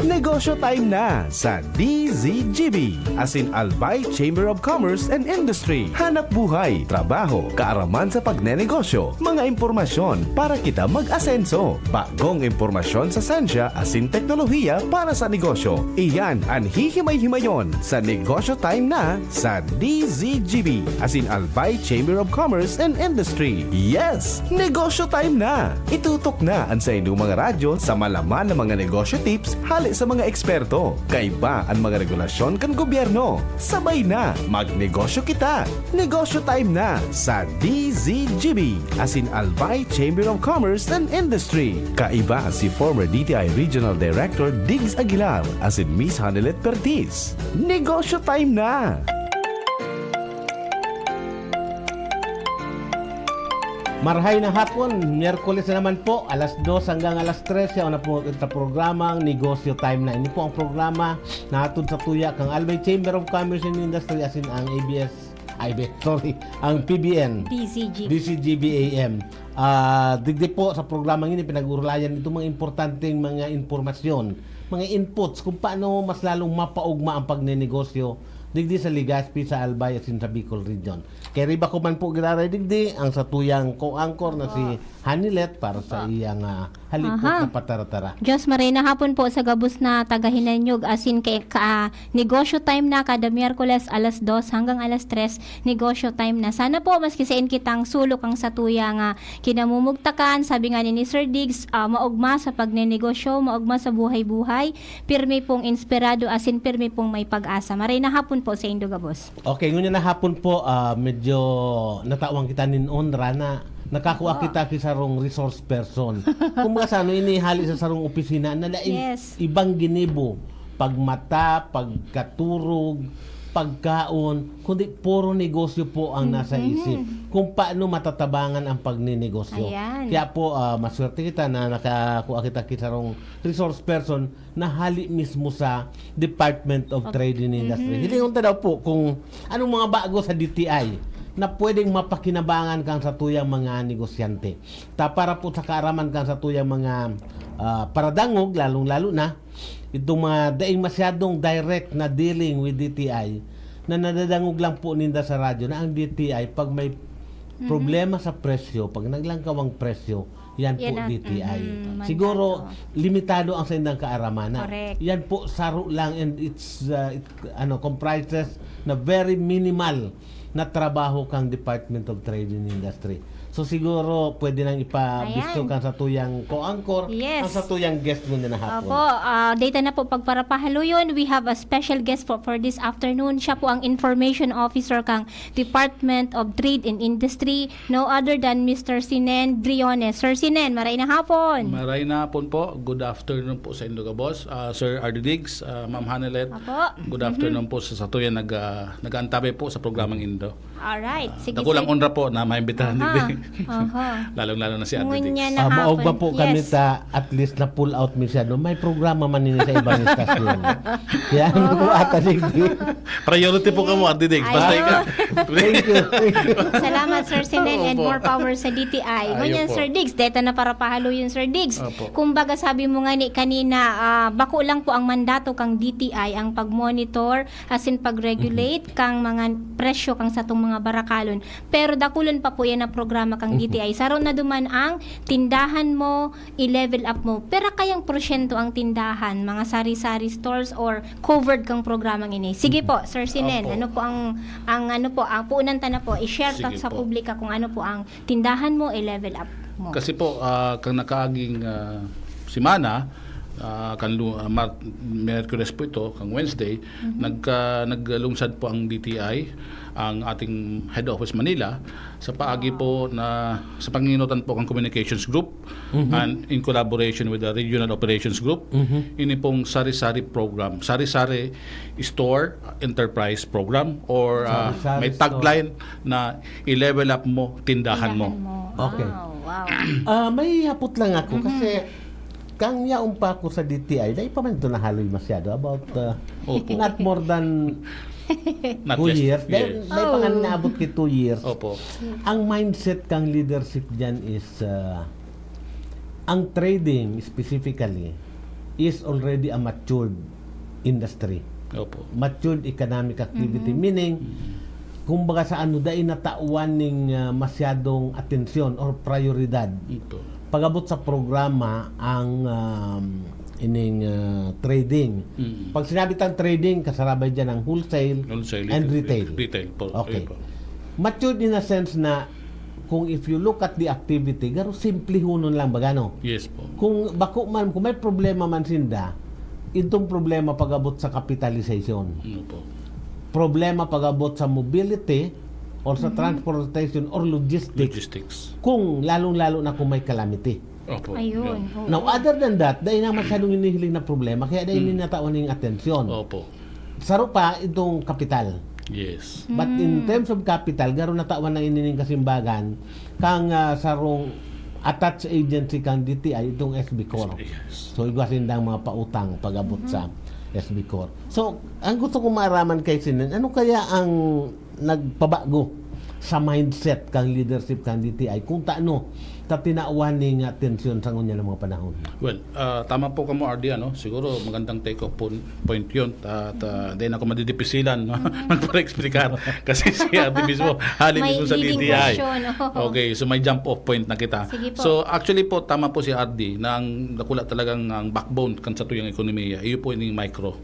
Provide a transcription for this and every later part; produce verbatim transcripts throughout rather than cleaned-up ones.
Negosyo Time na sa D Z G B, as in Albay Chamber of Commerce and Industry. Hanap buhay, trabaho, kaaraman sa pagnenegosyo, mga impormasyon para kita mag-asenso, bagong impormasyon sa sensya asin teknolohiya para sa negosyo. Iyan an hihimay-himayon sa Negosyo Time na sa D Z G B, as in Albay Chamber of Commerce and Industry. Yes! Negosyo Time na! Itutok na an saindong mga radyo sa malaman na mga negosyo tips hale sa mga eksperto. Kaiba an mga regulasyon kan gobyerno. Sabay na, magnegosyo kita! Negosyo Time na sa D Z G B, as in Albay Chamber of Commerce and Industry. Kaiba si former D T I Regional Director Diggs Aguilar, as in Miss Hanelet Pertiz. Negosyo Time na! Marhay na hapon, Miyerkules na naman po, alas dos hanggang alas tres, yaon na po ita programang Negosyo Time na. Ini po ang programa na hatod sa tuya kang Albay Chamber of Commerce and Industry, asin ang A B S, ay, be, sorry, ang P B N, D Z G B. D Z G B A M. Ah, digdi po sa programang ini, pinag-uurulayan itong mga importanteng mga impormasyon, mga inputs kung paano mas lalong mapaugma ang pagnenegosyo digdi sa Legazpi, sa Albay, asin sa Bicol Region. Kaya riba ko man po giraray digdi ang satuyang co-anchor na si Hanilet para sa iyang, ah, halipot Aha. na pataratara. Diyos, maray na hapon po sa gabos na taga Hinanyog, asin kay ka, ah, Negosyo Time na kada Miyerkules alas dos hanggang alas tres, Negosyo Time na. Sana po maski sain kitang sulok ang satuyang, ah, kinamumugtakan, sabi nga ni Sir Diggs, ah, maogma sa pagnenegosyo, maogma sa buhay-buhay, pirmi pong inspirado, asin pirmi pong may pag-asa. Maray na hapon po sa indo gabos. Okay, ngunyan na hapon po, ah, medyo natawan kita nin onra na nakakua Oo. kita ki sarong resource person. Kumbaga sa ano, ini hali sa sarong opisina na lain Yes. ibang ginibo, pagmata, pagkaturog, pagkaon, kundi puro negosyo po ang nasa Mhm. isip. Kung paano matatabangan ang pagnenegosyo. Ayan. Kaya po, ah, maswerte kita na nakakua kita ki sarong resource person na hali mismo sa Department of Of Trade and Industry. Mhm. Hilingon ta daw po kung anong mga bago sa D T I na pwedeng mapakinabangan kang satuyang mga negosyante. Ta para po sa kaaraman kang satuyang mga, ah, paradangog, lalong-lalo na itong mga daing masyadong direct na dealing with D T I, na nadadangog lang po ninda sa radyo na ang D T I, pag may Mhm. problema sa presyo, pag naglangkaw ang presyo, yan Yan po ang D T I. mhm, Siguro, mandato. limitado ang saindang kaaramanan. Correct. Yan po, saro lang, and it's, uh, it, ano, comprises na very minimal na trabaho kang Department of Trade and Industry. So, siguro, pwede nang ipabisto Ayan. kang satuyang co-anchor, Yes. ang satuyang guest mo na hapon. Opo, ah, data na po pagparapahaluyon, we have a special guest for, for this afternoon. Siya po ang Information Officer kang Department of Trade and Industry, no other than Mister Sinen Briones. Sir Sinen, maray na hapon. Maray na hapon po. Good afternoon po sa indo gabos. Ah, Sir R D Diggs, ah, Ma'am Hanelet. Apo. Good Mhm. afternoon po sa satuyan nag, ah, nag-aantabay po sa programang Indo. Alright. Ah, Sige, dakulang sir. onra po na maimbitahan Aha. digdi. Aha. Lalong-lalo na si Ate Ngunyan Diggs. na Ah, maog ba hapon. po kami Yes. ta at least na pull out mi siya, no? May programa man nini sa ibang estasyon. Kaya ano Oo. po ata, digdi? Priority po kamo, Ate Diggs. Basta Ayun. ikaw. Thank you, thank you. Salamat, Sir Sinen, and Opo. more power sa D T I. Ayun Ngunyan, po. Sir Diggs, deta na para pahalo yun, Sir Diggs. Opo. Kumbaga, sabi mo nga ni kanina, ah, bako lang po ang mandato kang D T I, ang pag-monitor, as in pag-regulate Mhm. kang mga presyo kang satong mga barakalon. Pero dakulon pa po yan na programa kang Mhm. D T I. Saro na duman ang tindahan mo, i-level up mo. Pero kayang porsyento ang tindahan, mga sari-sari stores or covered kang programang ini? Sige po, Sir Sinen, Opo. ano po ang, ang ano po, ang puunan ta na po, i-share ta Sige sa po. publika kung ano po ang tindahan mo, i-level up mo. Kasi po, ah, kang nakaaging, ah, semana, ah, kan lu-, ah, Mar-, Miyerkules po ito, kang Wednesday, Mhm. nagka-, naglungsad po ang D T I, ang ating head office Manila, sa paagi po na sa panginginutan po ng Communications Group Mhm. and in collaboration with the Regional Operations Group, Mhm. ini pong sari-sari program, sari-sari store enterprise program, or, ah, Sari-sari may store. tagline na "I-level up mo, tindahan mo." Tindahan mo. Okay. Wow, wow. Ah, may hapot lang ako Mhm. kasi kang yaon pa ako sa D T I, dahil pa man ito nahaloy masyado, about, ah, Opo. not more than Not two less, years. Dahil yes. may Oh. pangan naabot kay two years. Opo. Ang mindset kang leadership dyan is, ah, ang trading specifically, is already a matured industry. Opo. Matured economic activity. Mhm. Meaning, kumbaga sa ano, dai natawan ning ah, masyadong atensyon or prioridad. Opo. Pag-abot sa programa ang um, ining ah, trading. Mm. Pag sinabi tang trading, kasarabay dyan ang wholesale, Wholesale and retail. retail. Retail po. Okay. Ayun po. Matured in a sense na kung if you look at the activity, garo simplihonon lang baga, no? Yes po. Kung bako man, kung may problema man sinda, itong problema pag-abot sa capitalization, Ano po? problema pag-abot sa mobility or sa transportation or logistics, Logistics. Kung lalong-lalo na kung may calamity. Opo. Ayun. Yun. Oo. Now, other than that, dahil na masyadong hinihiling na problema, kaya dahil Hmm. ninatawan ng atensyon. Opo. Saro pa itong kapital. Yes. But in Mm. terms of capital, garo natawan na inining kasimbagan kang ah, sarong attached agency kang D T I, itong S B Corp. Yes. So, igwa sindang mga pautang pag-abot sa S B Corp. So, ang gusto kong maaraman kay Sinin, ano kaya ang nagpabago sa mindset kang leadership kang D T I kung taano ta tinawan ning atensyon sa ngunyan ng mga panahon? Well, ah, tama po kamo, R D, ano? Siguro magandang take off po, point yun. At ah, di na ako madidipisilan, no? Magpara-explicar. Kasi si R D mismo, hali May mismo sa leading D T I. question, oo. Okay, so may jump off point na kita. Sige po. So actually po, tama po si R D na ang dakula talagang ang backbone kan satuyang ekonomiya, iyo po yung micro.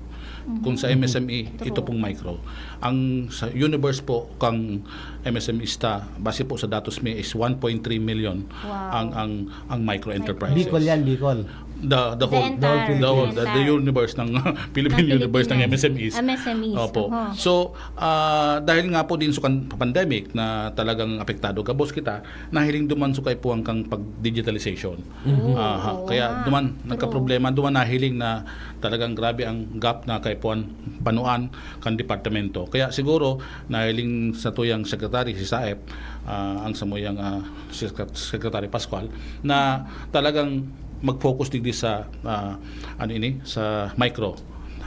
Kung sa M S M E, True. ito pong micro. Ang sa universe po kang M S M E ista, base po sa datos mi, is one point three million Wow. ang ang ang micro enterprises. Bicol yan, Bicol. The, the The whole, entire, the, whole, the the, the entire. universe ng Philippine Ng universe ng Pilipinas. M S M Es. M S M Es, Opo. aha. So, ah, dahil nga po din sa kan- pandemic na talagang apektado gabos kita, nahiling duman sa kaipuhan kang pag-digitalization. Oo, Aha. oo Kaya nga. duman, True. nagkaproblema, duman nahiling na talagang grabe ang gap na kaipuhan panuan kan departamento. Kaya siguro, nahiling sa tuyang secretary, si Saep, ah, ang samuyang ah, si Secret- Secretary Pascual, na talagang mag-focus digdi sa ah, ano ini, sa micro.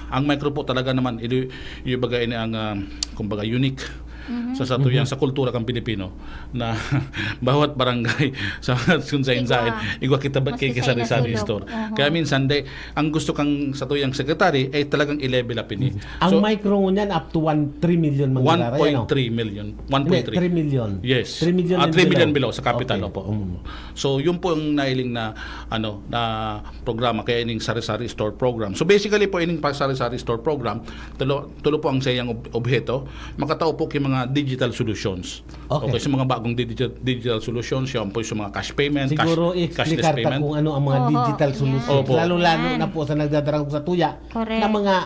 Ang micro po talaga naman, ito yung baga ini ang ah, kumbaga unique sa satuyang sa kultura kang Pilipino na bawat barangay sa kung sa insain, igwa kita ba Maski kay sa sari-sari inasulog. Store. Aha. Kaya minsan, day, ang gusto kang satuyang secretary ay talagang i-level up ini. Ang So, micro ngunyan up to one, three million mangyayari, ano? one point three million. Hindi, one point three. three million. Yes. Three million Ah, and three million below. below sa capital, Okay. opo. Mm. So, yun po ang nailing na ano na programa, kaya ining sari-sari store program. So, basically po, ining pa- sari-sari store program, tulo, tulo po ang sayang ob- obheto, makatao po kay mga digital solutions. Okay. Sa mga bagong digital, digital solutions, yan po yung mga cash payment, Siguro cash, cashless i-explicar ta payment. kung ano ang mga Oho, digital yan. solutions. Opo. Lalo-lalo Yan. na po sa nagdadarangog sa tuya Correct. na mga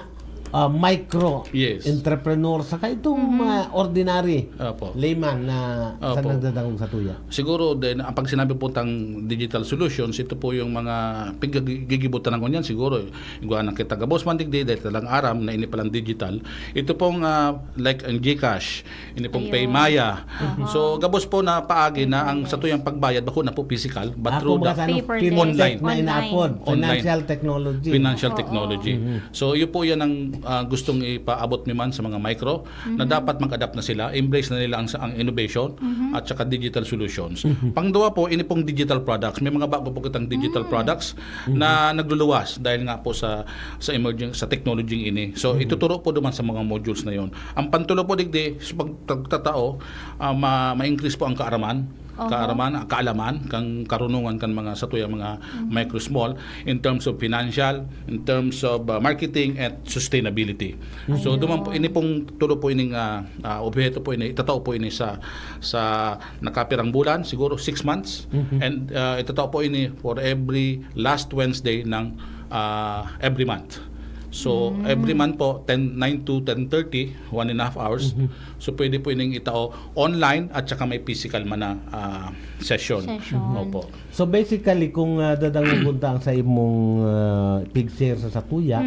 ah, micro Yes. entrepreneur saka itong mga ordinary Opo. layman na sa Opo. nagdadarangog sa tuya. Siguro din, ang pag sinabi po tang digital solutions, ito po yung mga piggigibutan ng ngunyan siguro. Igwa na kita gabos man digdi, dahil talang aram na ini palang digital. Ito pong ah, like ang GCash, ini pong Ayun. PayMaya. Aha. So gabos po na paagi na ang satuyang pagbayad, bako na po physical, but Ah, through kumbaga the sa ano, Paper fintech lending. na inaapod, Online. financial technology. Financial Oo. technology. Mhm. So, yun po yan ang ah, gustong ipaabot mi man sa mga micro na dapat mag-adapt na sila, embrace na nila ang, ang innovation at saka digital solutions. Pangduwa po, ini pong digital products. May mga bago po kitang digital products na nagluluwas dahil nga po sa sa emerging sa technology ini. So, ituturo po duman sa mga modules na yon. Ang pantulo po digdi, sa pagtatao, ah, ma- ma-increase po ang kaaraman, Oho. kaaraman, kaalaman, kang karunungan kan mga satuya mga micro small in terms of financial, in terms of uh, marketing and sustainability. So duman po ini pong tulo po ining uh, uh, obheto po ini, itatao po ini sa sa nakapirang bulan, siguro six months, and uh, itatao po ini for every last Wednesday ng uh, every month. So every month po, ten, nine to ten thirty, one and a half hours. So pwede po ining itao online at saka may physical man na ah, session. Session. Opo. So basically, kung uh, dadangogon ta ang sa imong uh, pig-share sa satuya,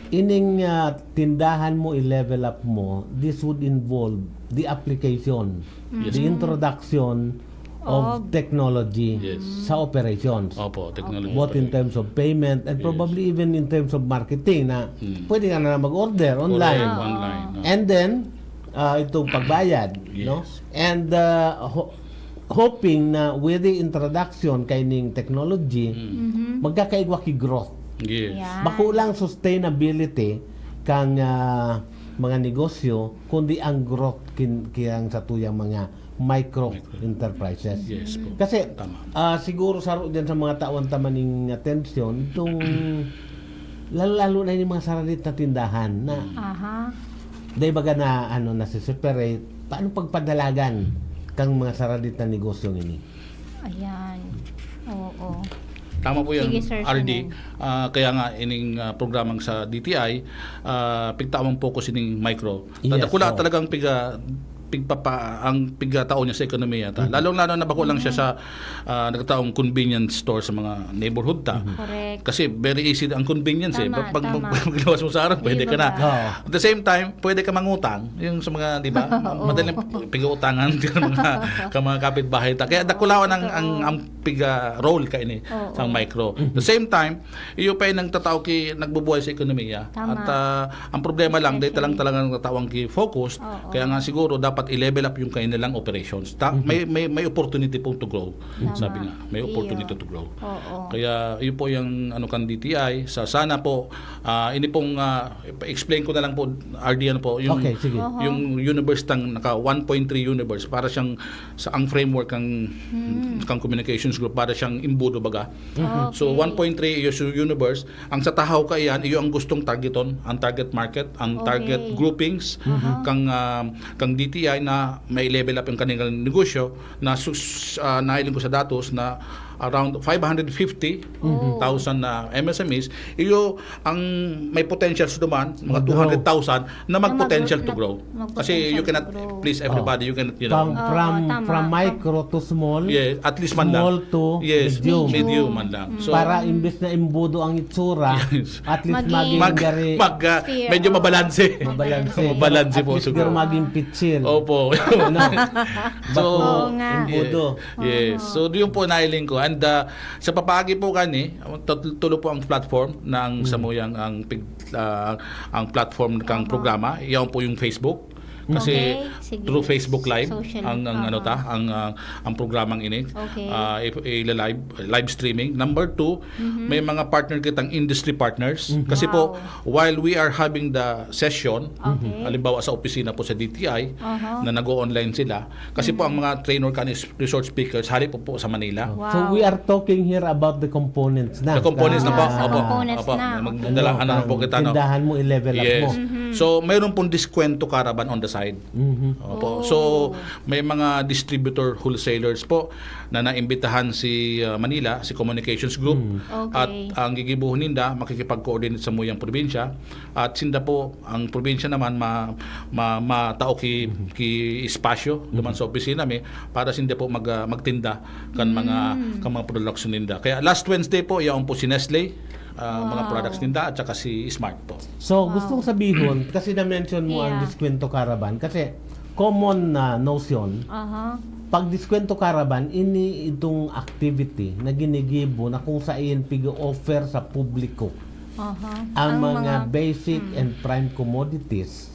ining uh, tindahan mo, i-level up mo, this would involve the application, Yes. the introduction of Of technology Yes. sa operations. Opo, technology. Both in terms of payment and Yes. probably even in terms of marketing na Mm. pwede ka na mag-order online. Correct, online. ah. And then, ah, itong pagbayad, Yes. no? And ah, ho- hoping na with the introduction kaining technology, Mm. magkakaigwa ki growth. Yes. Yan. Bako lang sustainability kang ah, mga negosyo, kundi ang growth kin kiyang sa tuyang mga micro Micro. enterprises. Yes po. Kasi Tama. ah, siguro saro diyan sa mga tawan ta maning atensyon, itong lalo-lalo na yung mga saradit na tindahan na Aha. dahil baga na ano nasiseparate, paano pagpadalagan kang mga saradit na negosyo ini? Ayan. Oo. Tama po yan, Sige, Sir R D. Sinan. Ah, kaya nga ining ah, programang sa D T I, ah, pigtaon ang focus ining micro. Yes, Tanda ko lang oo. talagang piga pigpapa ang pigtao niya sa ekonomiya ta. Lalong-lalo na bako lang siya sa ah, nagtaong convenience store sa mga neighborhood ta. Correct. Kasi very easy ang convenience eh. Tama, Pag, pag, tama. pag magluwas mo sa harap, pwede ka na. Diba? Oo. At the same time, pwede ka mangutang. Yung sa mga, di ba? Oo. Madaling pag-uutangan din ang mga, ka mga kapitbahay ta. Kaya dakulawan ang, ang, ang piga role ka ini Oo. sa micro. The same time, iyo pa yung nagtatao ki, nagbubuhay sa ekonomiya. Tama. At ah, ang problema lang, dahil Especially. talang talagang nagtatawang ki focus, Oo. kaya nga siguro dapat i-level up yung kanilang operations. Ta, may, may, may opportunity pong to grow. Tama. Sabi nga, may Iyo. opportunity to grow. Oo. Kaya yun po yung ano kan D T I. Sa sana po, ah, ini pong ah, explain ko na lang po, R D, ano po, yung Okay, sige. Oho. yung universe tang naka one point three universe para siyang sa ang framework kang kang communications group para siyang embudo baga. So Okay. one point three is yung universe. Ang sa tahaw ka iyan, iyo ang gustong targeton, ang target market, ang Okay. target groupings kang ah, kang D T I na may level up yung kanilang negosyo na sus, ah, nahiling ko sa datos na around five hundred fifty thousand na M S M Es, iyo ang may potentials duman, mga Mag-grow. two hundred thousand na mag-potential to mag- grow. mag- Kasi you potential cannot, to grow. please everybody, you cannot, you know. From, Oo, from, tama. from From micro to small, Yes, at least man lang. small to Yes, medium. medium man lang. So, Para imbes na embudo ang itsura, Yes. at least Maging- maging mag, gari, mag, ah, Sphere, medyo oo. mabalanse. Mabalanse. Mabalanse At po least siguro. Pero maging pitsil. Opo. Ano? So, Oo nga. Embudo. Yes. So, doon po nailing ko. And uh, sa papaagi po kani, tul- tulo po ang platform ng samuyang ang pig, ah, ang platform ng programa. Iyan po yung Facebook. Kasi Okay, sige. through Facebook Live Social, ang, ang ano aha. ta, ang ah, ang programang ini. Okay. Ah, i- ila-live live streaming. Number two, may mga partner kitang industry partners. Kasi po, Wow. while we are having the session, Okay. halimbawa sa opisina po sa D T I, Aha. na nag-o-online sila, kasi po ang mga trainer kan is resort speakers, hali po po sa Manila. Wow. So we are talking here about the components na. The components na po. Ah, Opo. Components Opo. na. Magdala, ano, ang po kita, no? Tindahan mo, i-level up Yes. mo. So, mayroon pong diskwento caravan on the side. Mhm. Opo. Oh. So, may mga distributor, wholesalers po na naimbitahan si uh, Manila, si Communications Group. Okay. At ang gigibuhon ninda, makikipag-coordinate sa muyang probinsya. At sinda po, ang probinsya naman, ma, ma, matao ki, ki espasyo naman sa opisina mi para sinda po mag, uh, magtinda kan mga kan mga production ninda. Kaya last Wednesday po, yaon po si Nestle, uh, mga Wow. products ninda at saka si Smart po. So, Wow. gustong sabihon, kasi na-mention mo ang Yeah. diskwento caravan, kasi common na notion, Aha. pag diskwento caravan, ini itong activity na ginigibo na kung saan pig-offer sa publiko Aha. ang, mga, basic and prime commodities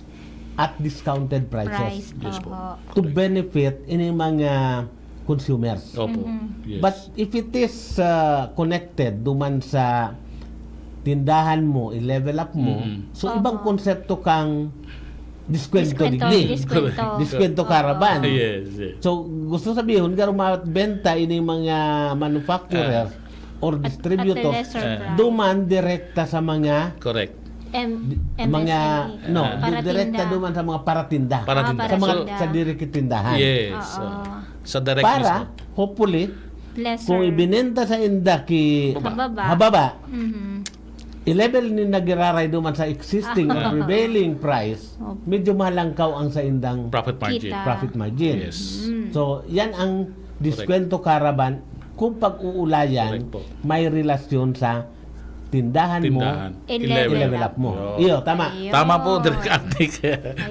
at discounted prices Price. Yes po. Aha. to benefit ini mga consumers. Opo. Yes. But if it is uh, connected duman sa tindahan mo, i-level up mo, Mm-mm. so Aha. Ibang konsepto kang diskwento Diskwento, digdi. diskwento. Diskwento Oo. caravan. Yes, yes. So gusto sabihin, garo mabenta ini mga manufacturer or At, distributor, at a lesser Eh. price. duman direkta sa mga Correct. M- mga M S M E. no, Ah. Paratinda. direkta duman sa mga paratinda. Paratinda. Ah, Sa mga paratinda. sa direkta tindahan. Yes. Oo. Oh. Sa direct Para mismo. Hopefully, Lesser. Kung ibinenta sa inda ki Baba. Hababa. hababa, Mhm. i-level ni nagiraray duman sa existing or prevailing price, Opo. medyo malangkaw ang sa indang Profit margin. Kita. profit margin. Yes. Mm. So, yan ang diskwento caravan kung pag-uulayan Correct po. may relasyon sa tindahan, Tindahan. mo, I-level I-level i-level up. up mo. Yo. Iyo, tama. Ayun. Tama po, Direk Ate.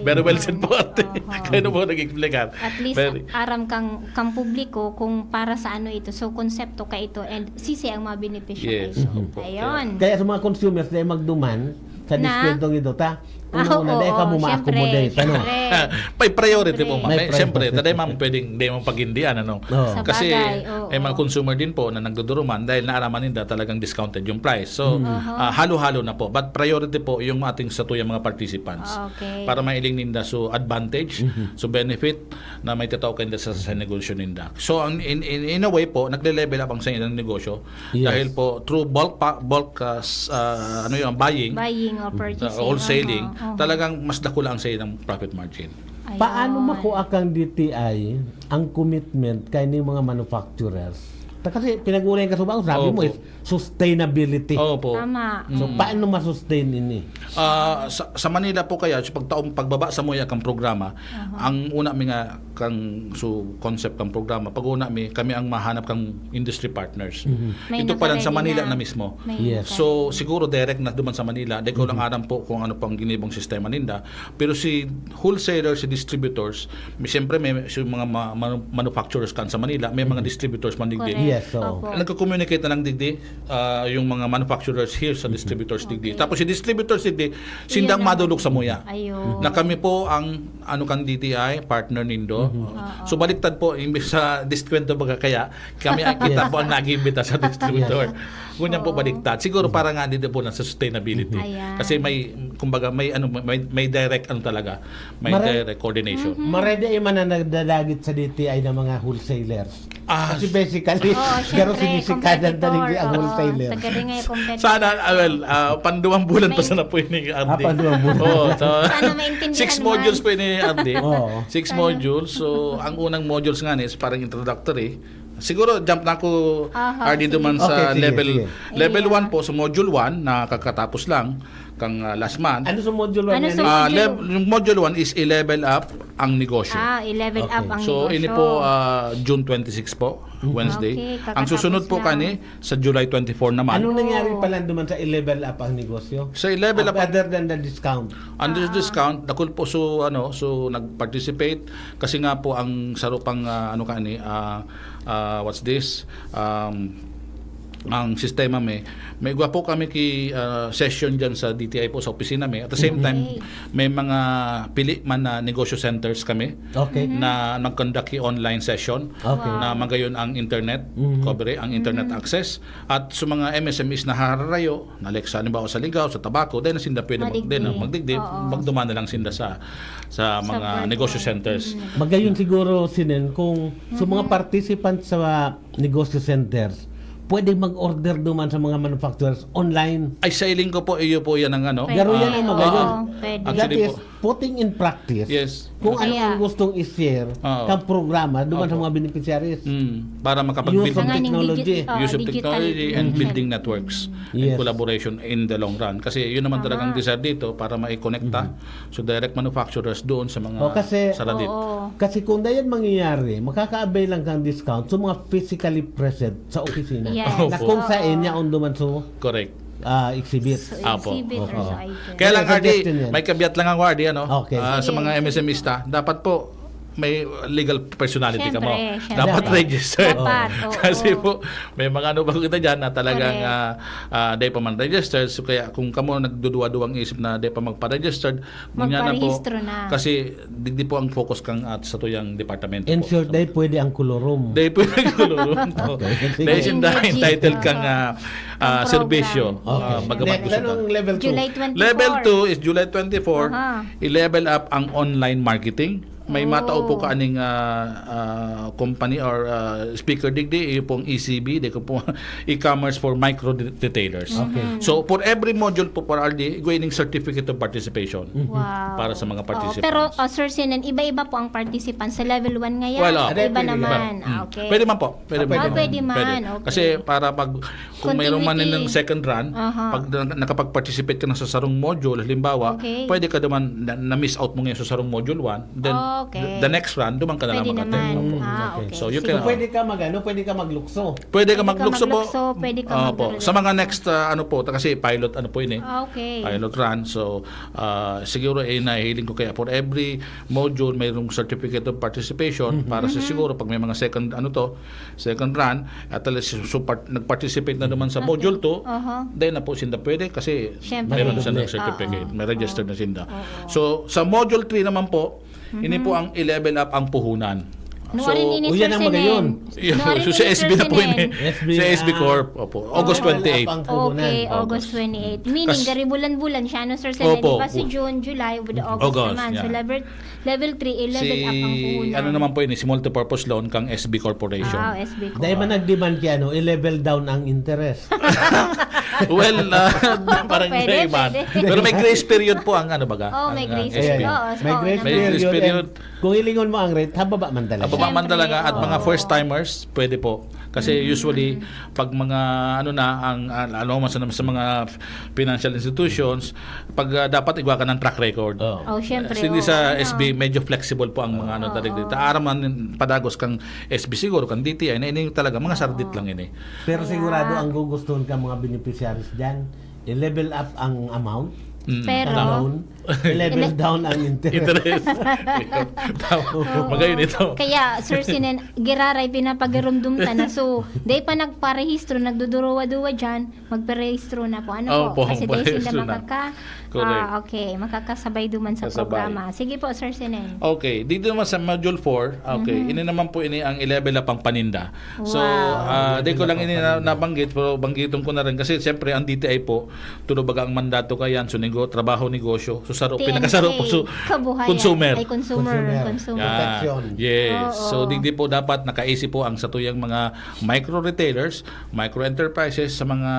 Very well said po, Ate. Oho. Kayo na po nag-explicar. At least, Very- aram kang, kang publiko kung para sa ano ito. So, konsepto ka ito and sisi ang mga benepisyo Yes. ka ito. Opo. Ayun. Kaya sa mga consumers na magduman sa Na? diskwentong ito, ta, Ah, Una-una, dai ka oo, mo syempre, ma-accommodate, ano? syempre. May priority po, May ma'am. May, priority. Siyempre, taday, ma'am, pwedeng di mo pag-indian, ano? Oo. Sa Kasi, bagay, oo. eh, mga consumer din po na nagduduruman dahil naaraman ninda talagang discounted yung price. So, Mm. Aha. ah, halo-halo na po. But priority po yung ating sa tuyang mga participants. Okay. Para mailing ninda so advantage, Mhm. so benefit na may tatao kayo sa, sa negosyo ninda. So, ang, in, in, in a way po, nagle-level up ang sa ilang negosyo. Yes. Dahil po, through bulk, pa, bulk ah, s- ah, ano yung buying, Buying or purchasing. uh, wholesaling, Aha, aha. talagang mas dakula ang sa ilang profit margin. Ayun. Paano makuha kang D T I ang commitment kay ni mga manufacturers? Ta-, kasi pinag-uulayan ka sa bako, sabi mo Opo. is sustainability. Opo. Tama. So, Mm. paano masustain ini? Ah, sa, sa Manila po kaya, sa pagtaong pagbaba sa muya kang programa, ang una mi nga kang so concept kang programa, pag una mi, kami ang mahanap kang industry partners. May Ito pa lang sa nakaredy Manila na. na mismo. May Yes. nakaredy. So, siguro direct na duman sa Manila. Di ko lang aram po kung ano pang ginibong sistema ninda. Pero si wholesaler, si distributors, may, siyempre may si mga ma- manu- manufacturers kan sa Manila, may mga distributors man digdi. Correct. Yes, oo. Opo. Nagko-communicate na lang digdi ah, yung mga manufacturers here sa distributors digdi. Okay. Tapos si distributors digdi, sindang Iyan ang- madulog sa muya. Ayun. Na kami po ang ano kan D T I, partner nindo. Mhm. So baliktad po, imbis sa diskwento baga kaya, kami ang kita Yes. po ang nag-iimbita sa distributor. Ngunyan po Oo. baliktad. Siguro para nga dito po lang sa sustainability. Ayan. Kasi may, kumbaga, may ano, may, may direct ano talaga, may Maray- direct coordination. Marede man na nagdadagit sa D T I ng mga wholesalers. Ah, Kasi basically, Oo, pero syempre, sinisikadan competitor, talaga ang oo. wholesaler. Taga rin nga yung competitor. Sana, ah, well, ah, panduwang bulan pa May- sana po ini, R D. Ah, panduwang bulan. Oo, so, Sana maintindihan six mo. modules po ini, R D. Oo. Six modules. So, ang unang modules nga ni is parang introductory. Siguro, jump na ako, Aha, R D, sige. duman sa Okay, sige, level, sige. level Ayan. one po, sa module one, na kakatapos lang, kang ah, last month. Ano sa module one Ano yan? sa Ah, module? lev- yung module one is i-level up ang negosyo. Ah, i-level up Okay. ang So, negosyo. ini po, ah, June twenty-six po, Wednesday. Okay, Ang susunod kakatapos po lang. kani, sa July twenty-four naman. Anong nangyari pala duman sa i-level up ang negosyo? Sa i-level up, Other than the discount. Under discount, dakul po so, ano, so nag-participate kasi nga po ang saro pang, ah, ano kani, ah, ah, what's this? Um, ang sistema may may igwa po kami ki ah, session diyan sa D T I po sa opisina may. At the same time, may mga pili man na negosyo centers kami Okay. na nag-conduct ki online session Okay. na magayon ang internet Mhm. coverage, ang internet access. At sa mga M S M Es na hararayo, na like sa halimbawa sa Ligao, sa Tabaco, dahil na sinda pwede mag, Madigdi. din, magdigdi, Oo. magduman na lang sinda sa sa mga Sa negosyo Vermont. centers. Magayon siguro, Sinen, kung sa mga participants sa negosyo centers, pwede mag-order duman sa mga manufacturers online. Ay, sa iling ko po, iyo po yan ang ano. Pwede. Garo yan ang ah, magayon. Oo, pwede. That Actually is po. Putting in practice Yes. kung ano Kaya- ang gustong i-share Oo. kang programa duman sa Opo. mga beneficiaries. Mm, para makapag Use of Sa nga ning technology. digi- oh, Use of digital. technology and building networks Yes. and collaboration in the long run. Kasi yun naman talagang desire dito para maikonekta. So direct manufacturers doon sa mga Oh, kasi- saradit. Oo. Kasi kung dayan mangyayari, makaka-avail lang kang discount sa mga physically present sa opisina. Yes. Na kung Oo. saan niya on duman so Correct. ah, exhibit. So, Apo. exhibit or Oo. sa item. Kaya lang, May Ardi, suggestion yan. May kabiat lang ako, Ardi, ano? Okay. Ah, sa Sige, mga sige. M S M Ista, dapat po may legal personality ka mo. Siyempre, siyempre. Dapat Dapat. registered. Dapat, oo. Kasi po, may mga ano ba kita dyan na talagang Correct. ah, ah, di pa man registered. So kaya kung kamo nagduduwa-duwang isip na di pa magpa-registered, ngunyan na po. Magparehistro na. Kasi digdi po ang focus kang at sa tuyang departamento In po. short, dahil pwede ang colorum. Dahil pwede ang colorum to. Okay, sige. Dahil sinda Legit. entitled kang ah, ah, Ang serbisyo. program. Okay. Ah, baga Next, maggusto ka. anong level two? July twenty-four. Level two is July twenty-four. Aha. I-level up ang online marketing. May Oh. matao po kaaning ah, ah, company or ah, speaker digdi, iyo pong E C B, di ko po, e-commerce for micro de- retailers. Okay. So, for every module po, for R D, igwa ining certificate of participation Wow. para sa mga Oo, participants. pero, uh, Sir Sinan, iba-iba po ang participants. Sa level one nga yan, Wala. iba Pwede, pwede. naman. Mm. Ah, okay. Pwede man po. Pwede Ah, man. pwede. Pwede man, okay. Kasi para pag, kung mayroon man Continuity. Ng second run, Aha. pag na- nakapag-participate ka na sa sarong module, halimbawa, Okay. Pwede ka naman na, na-miss out mo ngayon sa sarong module one, then Oh, Okay. the, the next run, duman ka na lang Pwede mag-attend. naman. Opo. Ah, okay. So, you Sige. can, So, pwede ka mag, ano, pwede ka maglukso. Pwede ka Pwede ka maglukso po. maglukso, pwede ka Opo. magdala- Sa mga next, ah, ano po, kasi pilot, ano po ini, Okay. pilot run. So, ah, siguro, eh, nahihiling ko kaya for every module, mayroong certificate of participation para sa siguro pag may mga second, ano to, second run, at least so, part, nag-participate na naman sa module two, Aha. then na po sinda pwede kasi Siyempre. meron siya ng May certificate, Oo. may registered na sinda. Oo. So, sa module three naman po, ini po ang i-level up ang puhunan. No, So, arin ini, o, Sir yan ang Senen. magayon. Yun, No, arin so, ini, sa Sir S B na po Senen. ini. S B, Sa S B ah, Corp. Opo. August ah, twenty-eight. ang puhunan. Okay, Opo. August twenty-eight. Meaning, Kas- gari bulan-bulan siya, no, Sir Senen? Opo. Di ba si June, July, with August, August, naman. So, yeah. level, level three, i-level Si, up ang puhunan. Ano naman po ini, si multipurpose loan kang S B Corporation. Ah, S B Corp. Dahil man nag-demand kaya, ano, i-level down ang interest. Well, ah, parang Pwede, iba. pwede. Pero may grace period po ang ano baga. Oh, may ang, ah, grace S B. period. Ayan. Oo, May oo, grace May naman. grace period. period. And kung hilingon mo ang rate, hababa man talaga. Hababa man Siyempre, talaga at mga oo. first timers, pwede po. Kasi usually, pag mga ano na, ang ah, ano man sa, sa mga financial institutions, pag ah, dapat igwa ka ng track record. Oo. Oh, syempre. Hindi Oo, sa ano. S B, medyo flexible po ang mga ano talaga dito. Araman, padagos kang S B siguro, kang D T I, na ini talaga, mga sardit lang ini. Pero sigurado ang gugustuhan ka mga beneficiaries dyan, i-level up ang amount, Mm, Pero, ang tama. loan, i-level down ang interest. Interest. Tama. Magayon ito. Kaya, Sir Sinen, giraray, pinapagirumdum ta na. So, day pa nagparehistro, nagduduruwa-duwa dyan, magparehistro na po. Ano Opo, po? Kasi day sila parehistro na. makaka... Correct. Ah, okay, makakasabay duman sa Kasabay. programa. Sige po, Sir Sinen. Okay, dito naman sa module four, okay, ini naman po ini ang i-level up ang paninda. So, Wow. ah, di ko lang ini na, Paninda. nabanggit, pero banggiton ko na rin kasi siyempre ang D T I po, tulo baga ang mandato kayan, so nego, trabaho, negosyo, so saro, T N K, pinakasaro po, so kabuhayan. consumer. Ay, consumer. Consumer. Consumer. Yeah. Protection. Yes. Oo. So, digdi po dapat nakaisi po ang satuyang mga micro retailers, micro enterprises sa mga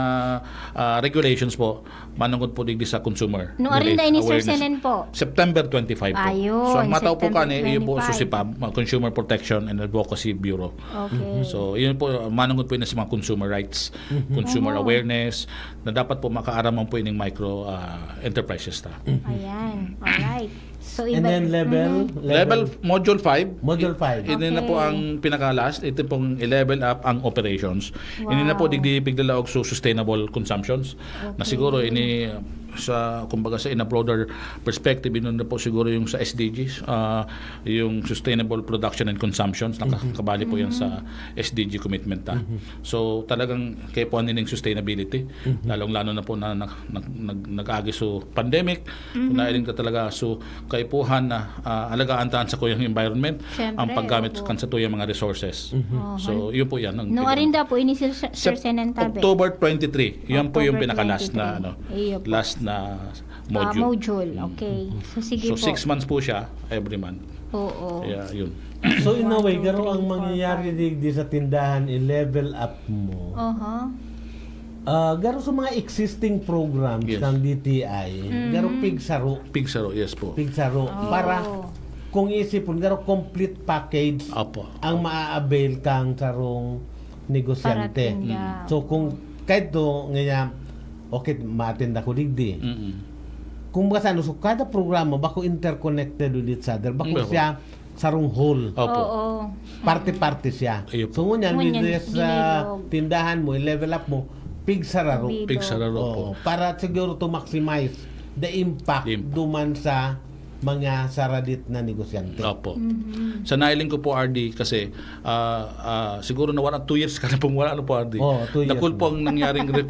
ah, regulations po. Manungod po digdi sa consumer. No, arin Related dai ni Sir awareness. Senen po? September twenty-five po. Ayun, So, ang matao po September kani, iyo po, twenty-five. SUSIPAB, uh, Consumer Protection and Advocacy Bureau. Okay. So, yun po, manungod po yun sa mga consumer rights, consumer awareness, na dapat po makaaraman po ining micro ah, enterprises ta. Ayan. Alright. So, And iba- then level, Mhm. Level, module five. Module five. Ini na po Okay. ang pinaka-last. Ito pong i-level up ang operations. Ini na po, Wow. digdi pigdala og su- sustainable consumptions. Na Okay. siguro ini sa, kumbaga sa in a broader perspective, yun na po siguro yung sa S D Gs, ah, yung sustainable production and consumptions, nakakabali po yan sa S D G commitment. Ah. So talagang kaipuhan din yung sustainability, lalong-lalo na po na, na, na, nag, nag-agi so pandemic, so nailing ka talaga so kaipuhan na ah, alagaan ta ang satuyang environment, Siyempre, ang paggamit opo. Kan satuyang mga resources. Oho. So, yun po yan. Ang No, pinaka- arinda po ini, Sir, Sir Sep- Senen Tabe. October twenty-three. Yan po yung October pinaka-last na, twenty-three. ano, Iyo po. last na Ah, module. module. Mm. Okay. So, sige So, po. six months po siya, every month. Oo. Kaya, yun. So in a One, way, two, garo three, ang four, mangyayari five. digdi sa tindahan, i-level up mo. Aha. Ah, garo sa mga existing programs Yes. ng D T I, Mm. garo pigsaro, Pigsaro, yes po. pigsaro Oh. para kung isipon garo complete package Apo. ang maa-avail kang sarong negosyante. Parating, yeah. So kung kahit do nga okay, ma-attend ako digdi. Mm-mm. Kung baga sa ano, so kada programa bako interconnected with each other. Bako Opo. siya sarong whole. Opo. Oo. Parte-parte siya. Ayun po. So ngunyan, Ngunyan, with this ah, ginilog. Tindahan mo, i-level up mo, pigsararo. Bilog. Pigsararo po. Oo, para siguro to maximize the impact The impact. duman sa mga saradit na negosyante. Opo. Mhm. Sa nailing ko po, R D, kasi ah, ah, siguro nawala two years ka na pong wala, ano po, R D? Oo, two years Dakul na. po ang nangyaring re-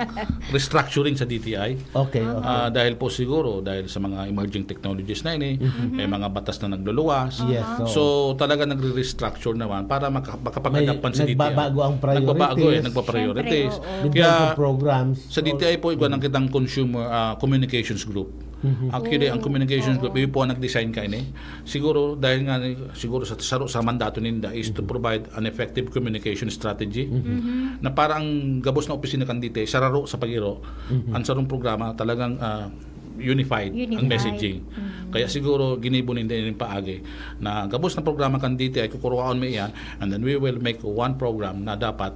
restructuring sa D T I. Okay, okay. Ah, dahil po siguro, dahil sa mga emerging technologies na ini, may mga batas na nagluluwas. Yes, oo. So, talaga nagre-restructure naman para maka- makapag-adapt May man si D T I. nagbabago ang priorities. Nagbabago eh, nagpa-priorities. Siyempre, oo. In terms Kaya of programs. sa D T I po, igwa ng kitang consumer ah, communications group. Mhm. Actually, ang communications group, yun po ang nag-design kaini. Siguro, dahil nga, siguro sa, sa, sa mandato ninda is to provide an effective communication strategy Mhm. na para ang gabos na opisina kan D T I, sararo sa pag-iro, ang sarong programa talagang ah, unified, ang Unified. messaging. Mhm. Kaya siguro ginibo ninda yung paagi na gabos na programa kan D T I, kukuruhaon mo iyan, and then we will make one program na dapat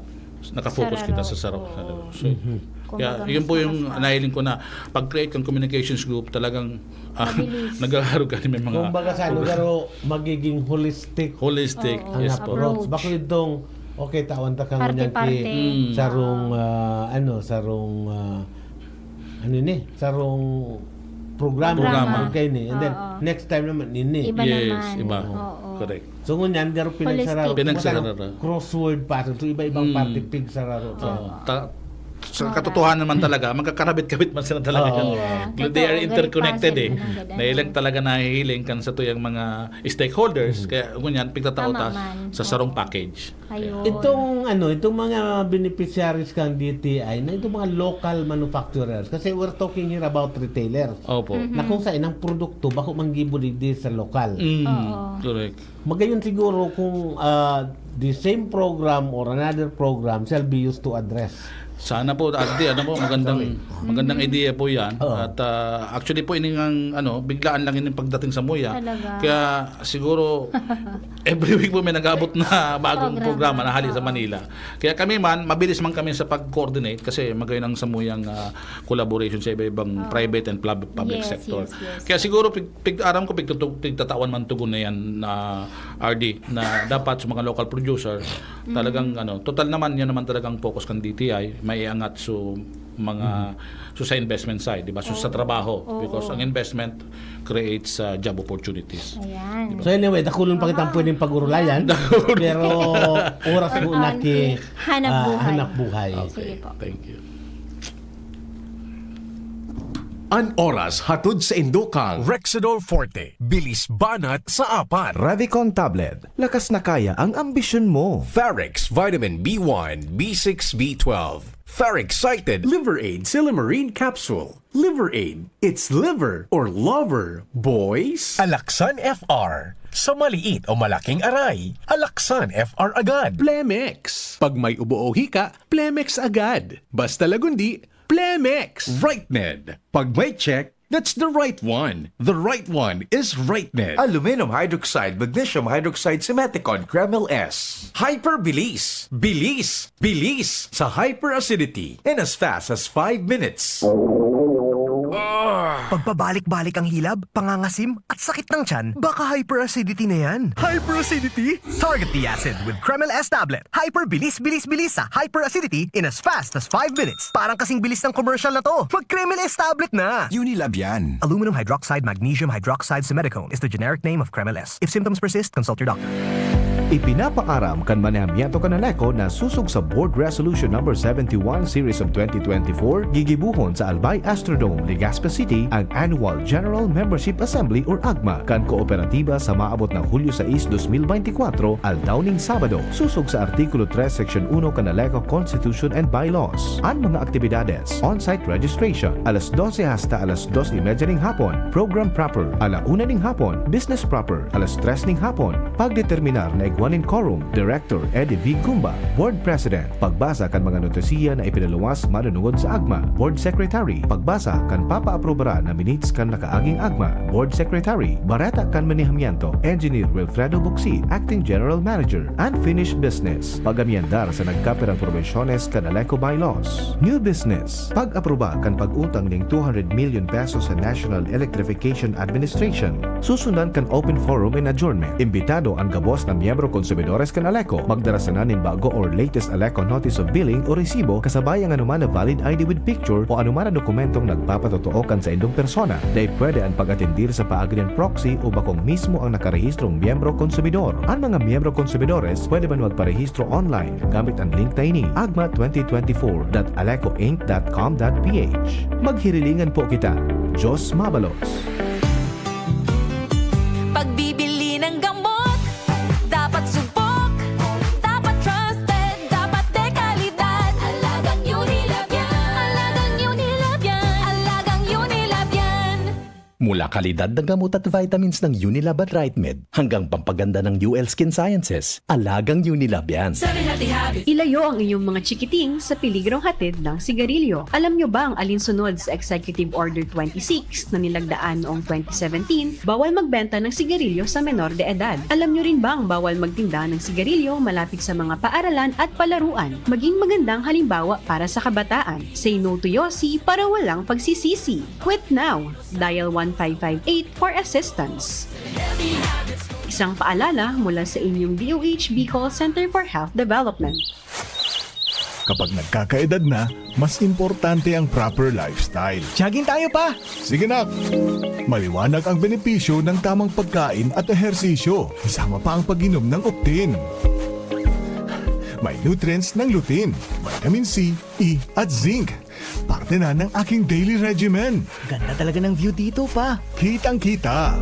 nakafocus kita sa saro. Saro. Oo. So, Mhm. Kaya, kumbaga, yun mas po yung malaspas. Nahiling ko na pag-create kang communications group, talagang, ah, Mabilis. Naghaharog ka may mga Kumbaga sa ano, program. Pero magiging holistic Holistic, Oo, ang yes po. Approach. Bako itong, okay, tawan ta ka ngunyan Parte-parte. Ki Mm. sarong, ah, ano, sarong, ah, ano ni? Sarong programa. Programa. Okay ni. And then, Oo. next time naman, nini. Iba Yes, naman. iba. Oo. Correct. So, ngunyan, garo Holistic. Pinagsararo. Pinagsararo. Crossword puzzle. So, iba-ibang Mm. parte, pigsararo. Oo. Oo. Ta-, sa Alright. katotohanan naman talaga, magkakarabit-kabit man sila talaga. Oo. Yes. They are Totoo. Very interconnected eh. Puzzle na ganda. Nahiling talaga nahihiling kan sa tuyang mga stakeholders. Mm. Kaya, ngunyan, pigtatao Tama ta man. sa sarong Oo. package. Ayun. Itong, ano, itong mga beneficiaries kang D T I na itong mga local manufacturers. Kasi we're talking here about retailers. Opo. Mhm. Na kung saan ang produkto, bako manggibo digdi sa lokal. Mm, Oo. correct. Magayon siguro kung, ah, the same program or another program shall be used to address. Sana po, Ate, ano po, magandang, Sorry. magandang Mhm. idea po yan. Oo. At, ah, actually po, ini ngang, ano, biglaan lang yun yung pagdating sa Muya. Talaga. Kaya siguro, every week po may nag-abot na bagong Programa. programa na hali sa Oo. Manila. Kaya kami man, mabilis man kami sa pag-coordinate kasi magayon ang samuyang, ah, collaboration sa iba-ibang Oo. private and plab-, public Yes, sector. yes, yes. Kaya siguro, pig-, pig-, aram ko, pigtutu-, pigtatawan man tugon na yan, na R D, na dapat sa mga local producer, Mm. talagang, ano, total naman, yan naman talagang focus kan D T I, maiangat so mga, Mm. so sa investment side, di ba? So sa Oo. trabaho, Oo. because ang investment creates, ah, job opportunities. Ayan. So anyway, dakulon pa kitang Ah. pwedeng pag-urulayan. Dakulon. Pero oras Or muna on ki, to hanap ah, buhay. hanap buhay. Okay, Sige po. thank you. An oras hatod sa indukang Rexidol Forte, bilis banat sa apat. Revicon Tablet, lakas na kaya ang ambisyon mo. Farex Vitamin B one, B six, B twelve. Farexcited. Liver Aid Silymarin Capsule. Liver Aid. It's liver or lover, boys. Alaxan F R. Sa maliit o malaking aray, Alaxan F R agad. Plemex. Pag may ubo o hika, Plemex agad. Basta lagundi, Plemex. Rightmed. Pag may check, that's the right one. The right one is Rightmed. Aluminum hydroxide, magnesium hydroxide, Simeticone, Kremil S. Hyperbilis. Bilis. Bilis. Sa hyperacidity. In as fast as five minutes. Pagpabalik-balik ang hilab, pangangasim, at sakit ng tiyan, baka hyperacidity na yan. Hyperacidity? Target the acid with Kremil S tablet. Hyper bilis, bilis, bilis sa hyperacidity in as fast as five minutes. Parang kasing bilis ng commercial na to. Mag Kremil S tablet na! Unilab yan. Aluminum hydroxide, magnesium hydroxide, Simeticone is the generic name of Kremil S. If symptoms persist, consult your doctor. Ipinapaaram kan Manehamiento kan Aleco na sosog sa Board Resolution Number seventy-one Series of twenty twenty-four, gigibohon sa Albay Astrodome, Legazpi City, ang Annual General Membership Assembly or AGMA kan Kooperatiba sa maabot na Hulyo sais, dos mil beintikwatro, aldaw ning Sabado, sosog sa Artikulo tres, Seksyon uno kan Aleco Constitution and Bylaws. An mga aktibidades: on-site registration, alas dose hasta alas dos y media ning hapon. Program proper, ala una ning hapon. Business proper, alas tres ning hapon. Pagdeterminar na igwa nin quorum, Director Eddie V. Gumba, Board President. Pagbasa kan mga notisiya na ipinaluwas manunungod sa AGMA, Board Secretary. Pagbasa kan papaaprobaran na minutes kan nakaaging AGMA, Board Secretary. Bareta kan Manehamiento, Engineer Wilfredo Bucsit, Acting General Manager. Unfinished business. Pag-amyendar sa nagkapirang probinsyones kan Aleco Bylaws. New business. Pag-aproba kan pag-utang ning two hundred million pesos sa National Electrification Administration. Susundan kan open forum and adjournment. Imbitado an gabos na miyembro konsumidores kan Aleco. Magdara sana nin bago or latest Aleco notice of billing o resibo kasabay ang anoman na valid I D with picture o anoman na dokumentong nagpapatotoo kan saindong persona. Dai pwede an pag-atendir sa paagi nin proxy o bakong mismo ang nakarehistrong miyembro konsumidor. An mga miyembro konsumidores pwede man magparehistro online gamit an link na ini, agma twenty twenty-four dot alecoinc dot com dot ph. Maghirilingan po kita. Diyos mabalos. Pagbibili ng gamot, dapat subok, dapat trusted, dapat de kalidad. Alagang Unilab yan. Alagang Unilab yan. Alagang Unilab yan. Mula kalidad ng gamot at vitamins ng Unilab at Rightmed hanggang pampaganda ng U L Skin Sciences, alagang Unilab yan. Seven Healthy Habits. Ilayo ang inyong mga chikiting sa peligrong hatid ng sigarilyo. Alam nyo ba ang alinsunod sa Executive Order twenty-six na nilagdaan noong twenty seventeen? Bawal magbenta ng sigarilyo sa menor de edad. Alam nyo rin bang bawal magtinda ng sigarilyo malapit sa mga paaralan at palaruan? Maging magandang halimbawa para sa kabataan. Say no to Yossi para walang pagsisisi. Quit now! Dial one five five eight for assistance. Isang paalala mula sa inyong D O H Bicol Center for Health Development. Kapag nagkakaedad na, mas importante ang proper lifestyle. Jogging tayo, pa! Sige, nak! Maliwanag ang benepisyo ng tamang pagkain at ehersisyo, kasama pa ang pag-inom ng Optin. May nutrients ng lutein, vitamin C, E at zinc. Parte na ng aking daily regimen. Ganda talaga ng view dito, pa. Kitang-kita.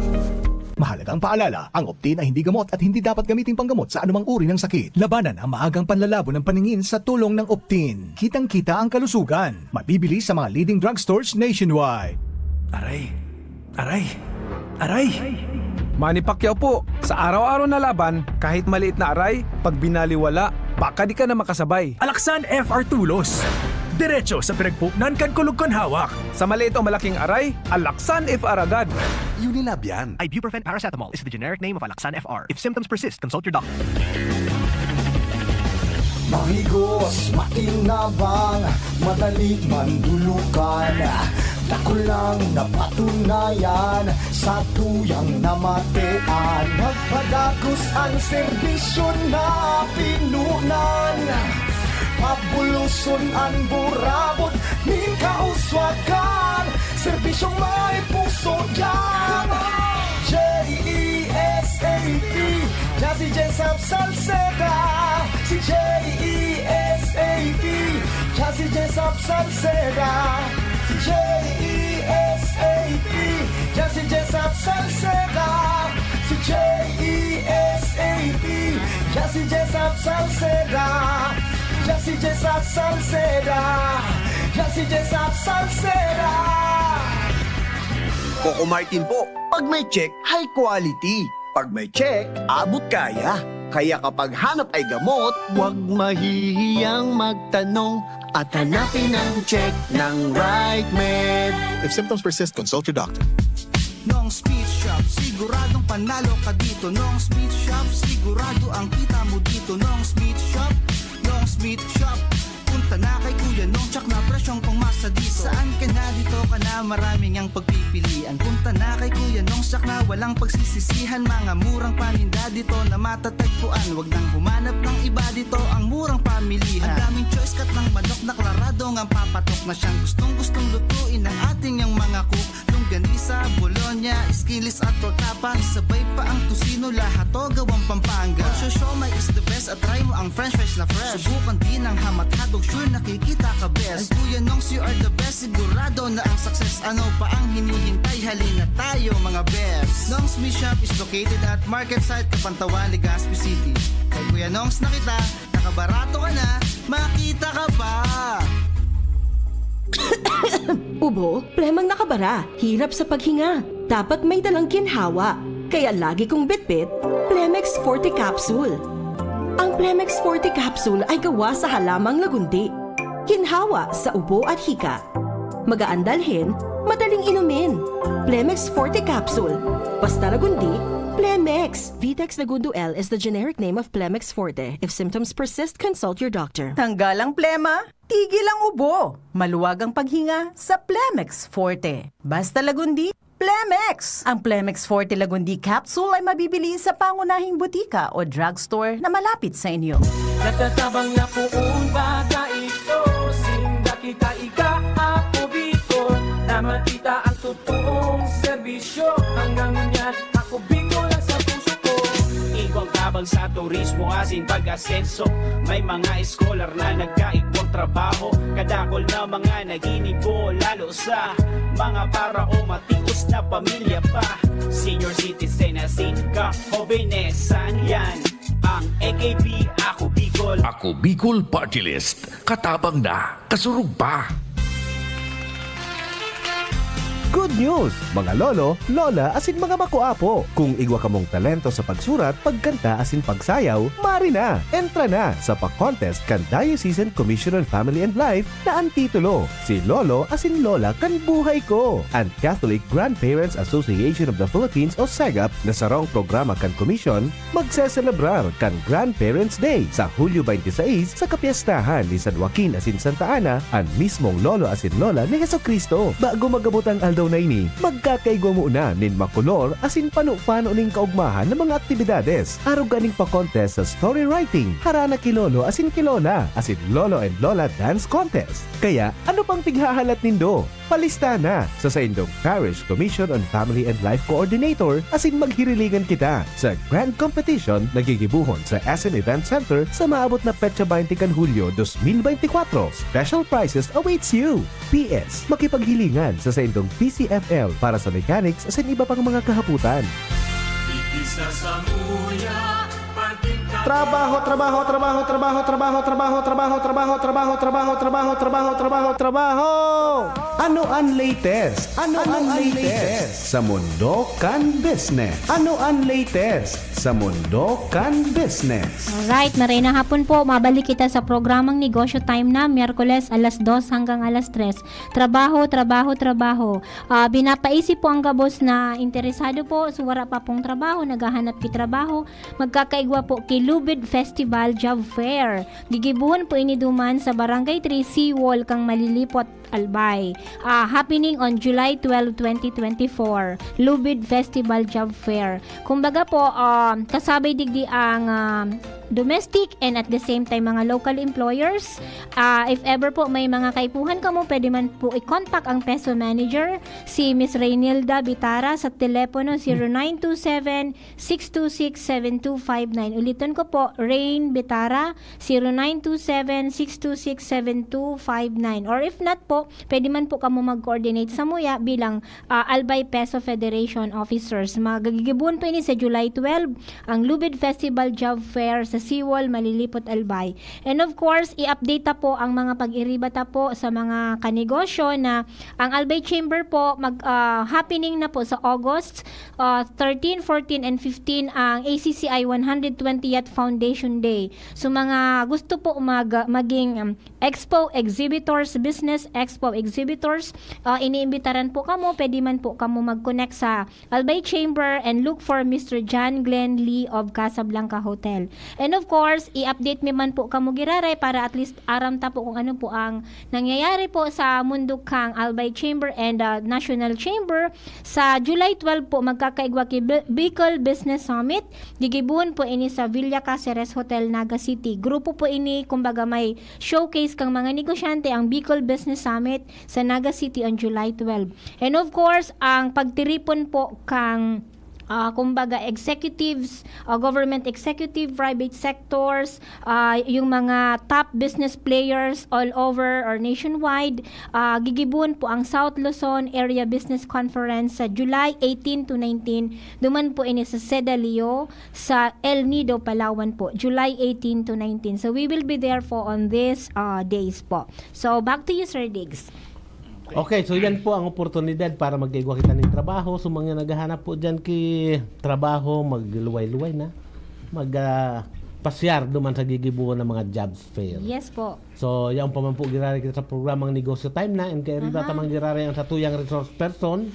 Mahalagang paalala, ang Optin ay hindi gamot at hindi dapat gamiting panggamot sa anumang uri ng sakit. Labanan ang maagang panlalabo ng paningin sa tulong ng Optin. Kitang-kita ang kalusugan. Mabibili sa mga leading drugstores nationwide. Aray! Aray! Aray! Manny Pacquiao po, sa araw-araw na laban, kahit maliit na aray, pag binaliwala, baka di ka na makasabay. Alaksan F R Tulos. Diretso sa pinagpuknan kan kulog kan hawak. Sa maliit o malaking aray, Alaksan F R agad. Unilab yan. Ibuprofen paracetamol is the generic name of Alaksan F R. If symptoms persist, consult your doctor. Mahigos, makinabang, madali mandulukan. Dakul nang napatunayan, satuyang namatean. Nagpadagos ang serbisyo na pinunan. Pabuloson an burabod nin kauswagan. Serbisyong may puso diyan. J E S A P, Jazzy Jessup Salceda. Si J E S A P, Jazzy Jessup Salceda. Si J E S A P, Jazzy Jessup Salceda. Si J E S A P, Jazzy Jessup Salceda. Jazzy Jessup Salceda. Jazzy Jessup Salceda. Coco Martin po, pag may check, high quality. Pag may check, abot kaya. Kaya kapag hanap ay gamot, huwag mahihiyang magtanong at hanapin ang check ng Right Med. If symptoms persist, consult your doctor. Nong's Meat Shop, siguradong panalo ka dito. Nong's Meat Shop, sigurado ang kita mo dito. Nong's Meat Shop, Nong's Meat Shop. Punta na kay Kuya Nong, tsak na presyong pangmasa dito. Saan ka na, dito ka na, maraming ang pagpipilian. Punta na kay Kuya Nong, tsak na walang pagsisisihan. Mga murang paninda dito na matatagpuan. Wag nang humanap ng iba, dito ang murang pamilihan. Ang daming choice, cut ng manok na klarado ngang papatok na siyang gustong-gustong lutuin ng ating yang mga cook. Longganisa, bologna, skinless at torta pa. Isabay pa ang tocino, lahat to gawang Pampanga. Ang siomai is the best at try mo ang french fries na fresh. Subukan din ang ham at hotdog, sure nakikita ka best. Ang Kuya Nongs, you are the best, sigurado na ang success. Ano pa ang hinihintay? Halina tayo, mga best. Nongs Meat Shop is located at Market Site, Capantawan, Legazpi City. Kay Kuya Nongs na kita, nakabarato ka na, makita ka pa! Ubo, plemang nakabara, hirap sa paghinga. Dapat may dalang ginhawa. Kaya lagi kong bitbit, Plemex Forte Capsule. Ang Plemex Forte Capsule ay gawa sa halamang lagundi. Ginhawa sa ubo at hika. Magaan dalhin, madaling inumin. Plemex Forte Capsule. Basta lagundi, Plemex. Vitex Lagundo L is the generic name of Plemex Forte. If symptoms persist, consult your doctor. Tanggal ang plema, tigil ang ubo, maluwag ang paghinga sa Plemex Forte. Basta lagundi, Plemex! Ang Plemex Forte Lagundi Capsule ay mabibili sa pangunahing butika o drugstore na malapit sa inyo. Natatabang na poon bata ito, sinda kita ika, ako Bicol, na makita ang totoong serbisyo. Hanggang ngunyan, ako Bicol ang sa puso ko. Igwang tabang sa turismo, asin pag-asenso. May mga scholar na nagkaigwang trabaho. Kadakol na mga naginibo, lalo sa mga para o matios na pamilya pa. Senior citizen asin kahobenesan, yan ang A K P Ako Bicol. Ako Bicol Party List. Katabang na, kasurog pa. Good news! Mga lolo, lola, asin mga makuapo. Kung igwa kamong talento sa pagsurat, pagkanta, asin pagsayaw, mari na! Entra na sa pa-contest kan Diocesan Commission on Family and Life na an titulo, Si Lolo asin Lola kan Buhay Ko. An Catholic Grandparents Association of the Philippines o CEGAP na sarong programa kan komisyon, magseselebrar kan Grandparents Day sa Hulyo twenty-six sa kapyestahan ni San Joaquin asin Santa Ana, an mismong lolo asin lola ni Jesu-Cristo. Bago mag-abot ang aldaw na ini, magkakaigwa muna nin makolor asin pano-pano nin kaugmahan na mga aktibidades. Arog kaning pa-contest sa story writing, harana ki lolo asin ki lola, asin lolo and lola dance contest. Kaya, ano pang pighahalat nindo? Palista na sa saindong Parish Commission on Family and Life Coordinator asin maghirilingan kita sa Grand Competition na gigibohon sa S M Event Center sa maabot na petsa twenty kan Hulyo dos mil bentikuwatro. Special prizes awaits you! P S, makipaghilingan sa saindong P C F L para sa mechanics asin iba pang mga kahapotan. Trabaho, trabaho, trabaho, trabaho, trabaho, trabaho, trabaho, trabaho, trabaho, trabaho, trabaho, trabaho, trabaho, trabaho. Ano an latest? Ano an latest sa mundo kan business? Ano an latest sa mundo kan business? Alright, maray na hapon po. Mabalik kita sa programang Negosyo Time na, Miyerkules, alas dos hanggang alas tres. Trabaho, trabaho, trabaho. Ah, binapaisip po ang gabos na interesado po, so wala pa pong trabaho, naghahanap ki trabaho, magkakaigwa po ki Lubid Festival Job Fair. Gigibohon po ini duman sa Barangay three Seawall kan Malilipot, Albay. Ah, happening on July twelve, twenty twenty-four, Lubid Festival Job Fair. Kumbaga po, ah, kasabay digdi ang, ah, domestic and at the same time mga local employers. Ah, if ever po may mga kaipuhan kamo, pwede man po i-contact ang Peso Manager, si Miss Reynilda Bitara, sa telepono zero nine two seven, six two six, seven two five nine. Ulitin ko po, Rain Bitara, zero nine two seven, six two six, seven two five nine. Or if not po, pwede man po kamo mag-coordinate samuya bilang, ah, Albay Peso Federation Officers. Magagigibon po ini sa July twelve, ang Lubid Festival Job Fair sa Seawall, Malilipot, Albay. And of course, i-update ta po ang mga pag-iriba ta po sa mga kanegosyo na ang Albay Chamber po mag, ah, happening na po sa August, ah, thirteen, fourteen, and fifteen ang A C C I one hundred twentieth Foundation Day. So, mga gusto po mag, maging, um, expo exhibitors, business expo exhibitors, ah, iniimbitaran po kamo. Pwede man po kamo mag-connect sa Albay Chamber and look for Mister John Glenn Lee of Casablanca Hotel. And of course, i-update mi man po kamo giraray para at least aram ta po kung ano po ang nangyayari po sa mundo kang Albay Chamber and, ah, National Chamber. Sa July twelve po, magkakaigwa ki Bi-, Bicol Business Summit. Gigibohon po ini sa Villa Caceres Hotel, Naga City. Grupo po ini, kumbaga may showcase kang mga negosyante, ang Bicol Business Summit sa Naga City on July twelve. And of course, ang pagtiripon po kang, ah, kumbaga, executives, ah, government executive, private sectors, ah, yung mga top business players all over or nationwide, ah, gigibohon po ang South Luzon Area Business Conference sa July eighteen to nineteen. Duman po ini sa Sedalio, sa El Nido, Palawan po, July eighteen to nineteen. So, we will be there for on these, ah, days po. So, back to you, Sir Diggs. Okay, so yan po ang oportunidad para magkaigwa kita nin trabaho. So, mga naghahanap po dyan ki trabaho, magluway-luway na. Mag, ah, pasyar duman sa gigibohon na mga jobs fair. Yes po. So, yaon pa man po giraray kita sa programang Negosyo Time na, and kairiba ta Aha. man giraray ang satuyang resource person,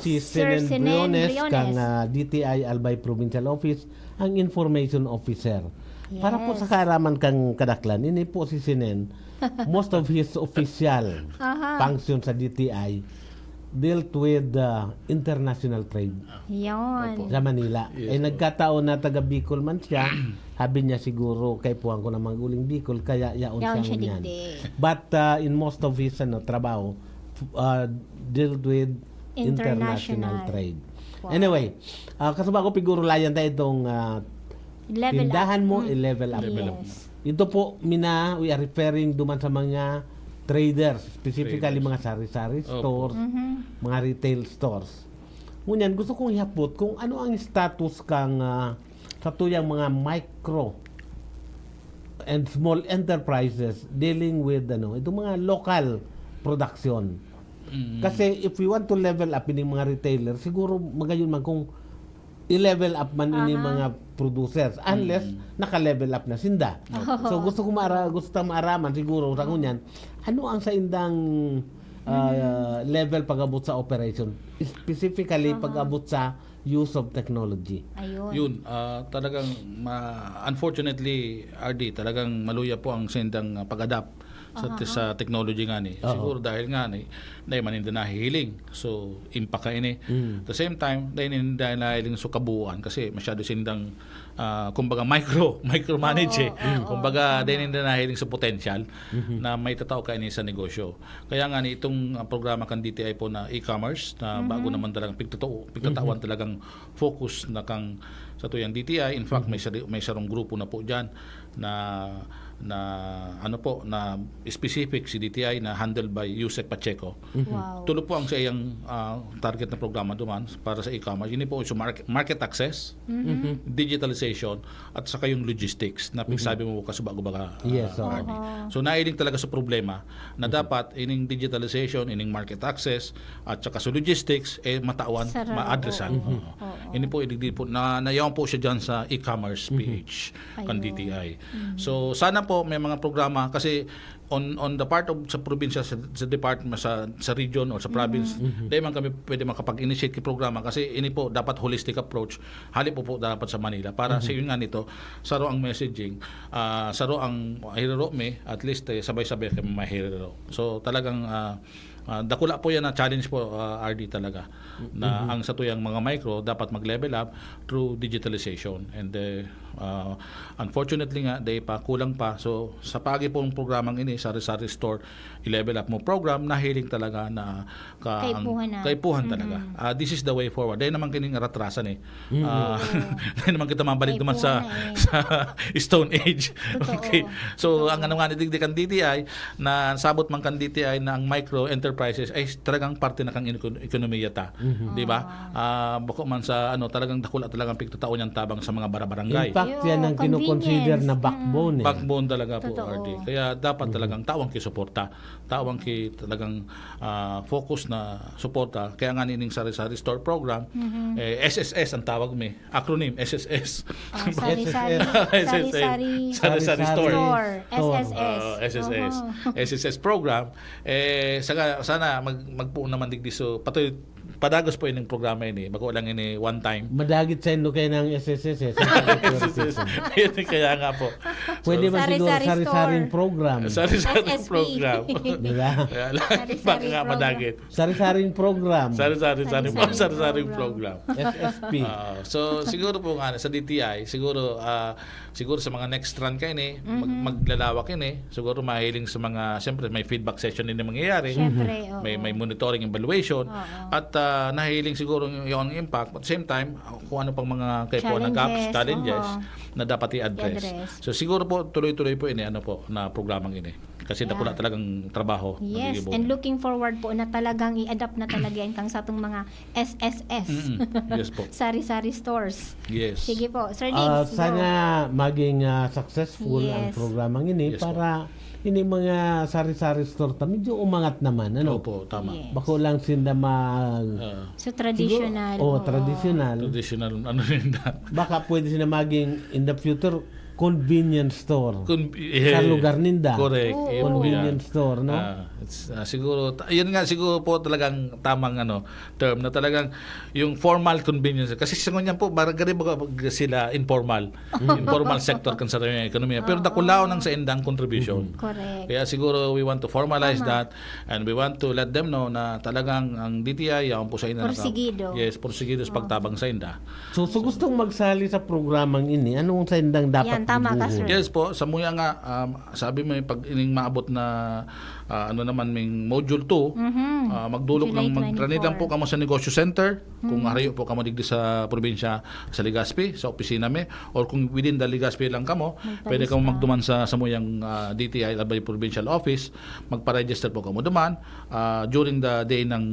si Sir Senen Senen Briones, Briones. kang, ah, D T I Albay Provincial Office, ang information officer. Para po sa Yes. kaaraman kang kadaklan, ini po si Senen, most of his official Aha. function sa D T I dealt with, ah, international trade Yun. Opo. sa Manila. Yes Eh, po. nagkataon na taga Bicol man siya, sabi niya siguro, "Kaipuhan ko na mag-uling Bicol," kaya yaon Yaon siya siya ngunyan. digdi. But, ah, in most of his, ano, trabaho, f-, ah, dealt with international International. trade. Wow. Anyway, ah, kasuba ko pigurulayan ta itong, ah, Level tindahan up. mo, Mm. i-level up Level mo. up. Yes. Ito po, mina, we are referring duman sa mga traders, specifically Traders. mga sari-sari Opo. stores, Mhm. mga retail stores. Ngunyan, gusto kong ihapot kung ano ang status kang, ah, satuyang mga micro and small enterprises dealing with, ano, itong mga local production. Mm. Kasi if we want to level up ining mga retailer, siguro magayon man kung i-level up man ining Aha. mga producers, unless Mm. naka-level up na sinda. Oo. So, gusto ko maara-, gusto ta maaraman siguro sa ngunyan, ano ang saindang, ah, Mm. level pag-abot sa operation? Specifically, Aha. pag-abot sa use of technology. Ayun. Yun, ah, talagang ma-, unfortunately, R D, talagang maluya po ang saindang, ah, pag-adapt sa, Aha. sa technology nga ni. Oo. Siguro dahil nga ni, dahil man hindi nahihiling. So, impact ka ini. Mm. At the same time, dahil hindi nahihiling sa kabuuan kasi masyado sindang, ah, kumbaga micro, micromanage Oo, eh. oo. Kumbaga, Tama. dahil hindi nahihiling sa potential Mhm. na may tatao ka ini sa negosyo. Kaya nga ni itong, ah, programa kan D T I po na e-commerce na bago Mhm. naman talagang pigtatao-, pigtatawan Mhm. talagang focus na kang sa tuyang D T I. In fact, Mhm. may sari-, may sarong grupo na po diyan na, na ano po, na specific si D T I na handled by Yusek Pacheco. Mhm. Wow. Tulo po ang sa iyang, ah, target na programa duman para sa e-commerce. Ini po sa market, market access, Mhm. Mhm. digitalization, at saka yung logistics na Mhm. pigsabi mo kasuba-guba ka, Yes, ah, oo. Arnie. Oho. So, nailing talaga sa problema na Mhm. dapat ining digitalization, ining market access, at saka sa logistics, eh, matawan, Sa ma-addressan. raro, oo. Mhm. Oo. Ini po, idigdi po, na, nayaon po siya dyan sa e-commerce Mhm. P H kan Ayun. D T I. Mhm. So, sana po may mga programa kasi on, on the part of sa probinsya, sa, sa department, sa, sa region or sa province, Mhm. Mhm. di man kami pwede makapag-initiate ki programa kasi ini po dapat holistic approach. Hali po po dapat sa Manila. Para Mhm. sa yun nga nito, saro ang messaging, ah, saro ang hiriro mi, at least, eh, sabay-sabay kami mahiriro. So, talagang, ah, ah, dakula po yan na challenge po, ah, R D talaga. Na Mhm. ang satuyang mga micro dapat mag-level up through digitalization. And, eh, ah, unfortunately nga, dahil pa, kulang pa. So, sa paagi pong programang ini, Sari-Sari Store, i-level up mo program, nahiling talaga na ka-, ang Kaipuhan na. kaipuhan talaga. Mm. Ah, this is the way forward. Dahil naman kining aratrasan eh. Mm. Ah, Oo. dahil naman kita mabalik naman sa, Kaipuhan na eh. sa Stone Age. Totoo. Okay. So, Totoo. ang ano nga ni digdi kan D T I, na sabot man kan D T I na ang micro enterprises ay talagang parte na kang eko-, ekonomiya ta. Mhm. Di ba? Ah. Ah, bako man sa ano, talagang dakula talagang pigtatao niyang tabang sa mga barabarangay. In fact, Yo, yan ang kinukonsider convenience. na backbone Mm. eh. Backbone talaga po, Totoo. R D. Kaya dapat Mhm. talagang tawang kisuporta. Tawang ki-, talagang, ah, focus na suporta. Kaya nga nining Sari-Sari Store Program, Mhm. eh, S S S ang tawag mi. Acronym, S S S. Ah, Sari-Sari, S S S. Sari-Sari Sari-Sari Sari-Sari Store. Store, Store. S S S. Ah, S S S. Oho. S S S program. Eh, saka, sana mag-, magpuon naman digdi. So, patuloy, padagos po ining programa ini. Bako lang ini one time. Madagit sa indo kayo ng S S S eh. Sa S S S. Yun, kaya nga po. Pwede So, ba siguro Sari-Sari sari-saring Store. program? Sari-saring S S P. program. Di ba? Kaya lang, Sari-sari baka nga program. madagit. Sari-saring program. Sari-sari, sari-, Sari-saring sari-saring program. program. S S P. Ah, so, siguro po nga, sa D T I, siguro, ah, siguro sa mga next run kayo ni, mag-, Mhm. maglalawak ini, siguro mahiling sa mga, siyempre, may feedback session din na mangyayari. Siyempre, Mhm. oo. May, may monitoring, evaluation, Oo. at, ah, nahiling siguro yung, yung impact. At the same time, kung ano pang mga kaipuhan na gaps, Challenges, challenges, oo. na dapat i-address. I-address. So, siguro po, tuloy-tuloy po ini, ano po, na programang ini. Kasi dakula Yeah. talagang trabaho na Yes, and gigibohon. looking forward po na talagang i-adapt na talaga yan kang sa atong mga S S S. Mm-mm. Yes po. Sari-sari stores. Yes. Sige po, Sir Ah, Diggs, go. sana maging, ah, successful ang Yes. programang ini Yes po. para ini mga sari-sari store ta medyo umangat naman, ano? Opo, tama. Yes. Bako lang sinda mag- Ah. So, traditional, Siguro, oh, oo. traditional. Traditional, ano rin na. Baka pwede sila maging, in the future, convenience store Con-, eh, sa lugar ninda. correct. Oo. Yun po yan. Convenience store, no? Ah, it's, ah, siguro, ta-, yun nga siguro po talagang tamang, ano, term na talagang yung formal convenience. Kasi sa ngunyan po, barang gari baga sila informal. Mm. Informal sector kan sa yung ekonomiya. Pero Oo. dakulaon ang sa indang contribution. Mm. Correct. Kaya siguro we want to formalize Tama. that. And we want to let them know na talagang ang D T I, yaon po sa inda naka-, Porsigido. yes, porsigido sa Oo. pagtabang sa inda. So, so gustong magsali sa programang ini, anong sa indang dapat Yan, tama ka, gibuhon? sir. Yes po, sa muya nga, um, sabi mo, pag ining maabot na, ah, ano naman, may module two, Mhm. ah, magdulog July lang, mag-, twenty-four. rani lang po kamo sa Negosyo Center, kung Mhm. harayo po kamo digdi sa probinsya, sa Legazpi, sa opisina mi, or kung within the Legazpi lang kamo, Magpalista. pwede kamo magduman sa, sa muyang, ah, D T I Albay Provincial Office, magpa-register po kamo duman, ah, during the day ng,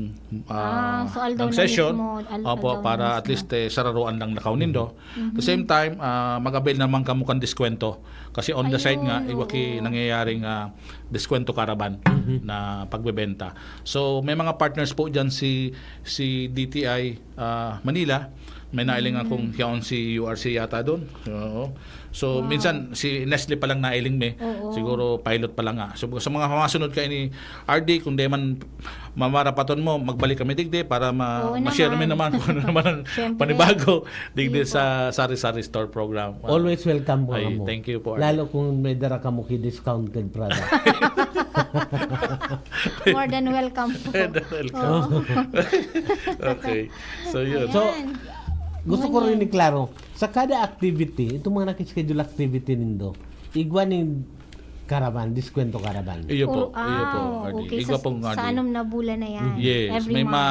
ah, Ah, so aldaw ng na session. mismo, al-, Opo, aldaw na para at mismo. least, eh, sararuan lang lakaw nindo. Mhm. The same time, ah, mag-avail naman kamo kan diskwento. Kasi on the side nga, Ayun, iwa ki oo. nangyayaring, ah, diskwento caravan. na pagbebenta. So, may mga partners po diyan si, si D T I, ah, Manila. May nailing akong yaon si U R C yata doon. Oo. So, minsan si Nestle pa lang nailing mi. Oo. Siguro pilot pa lang nga. So, sa mga masunod kaini, R D, kung di man mamarapaton mo, magbalik kami digdi para ma-, Oo ma-share naman. namin naman kung ano naman ang Siyempre. panibago digdi Sige po. sa sari-sari store program. Always welcome po Ay, kamo. Thank you po, R D. Lalo kung may dara kamo ki discounted product. More than welcome po. More than welcome. Oo. Okay. So, yun. So, Ayan. gusto ko Ngunyan. rin iklaro, sa kada activity, itong mga nakischedule activity nindo, igwa ning caravan, diskwento caravan. Iyo po, Oh, iyo po, ah, R D. okay. Igwa Sa, pong R D. sa anom na bulan na yan. Yes, Every may month. ma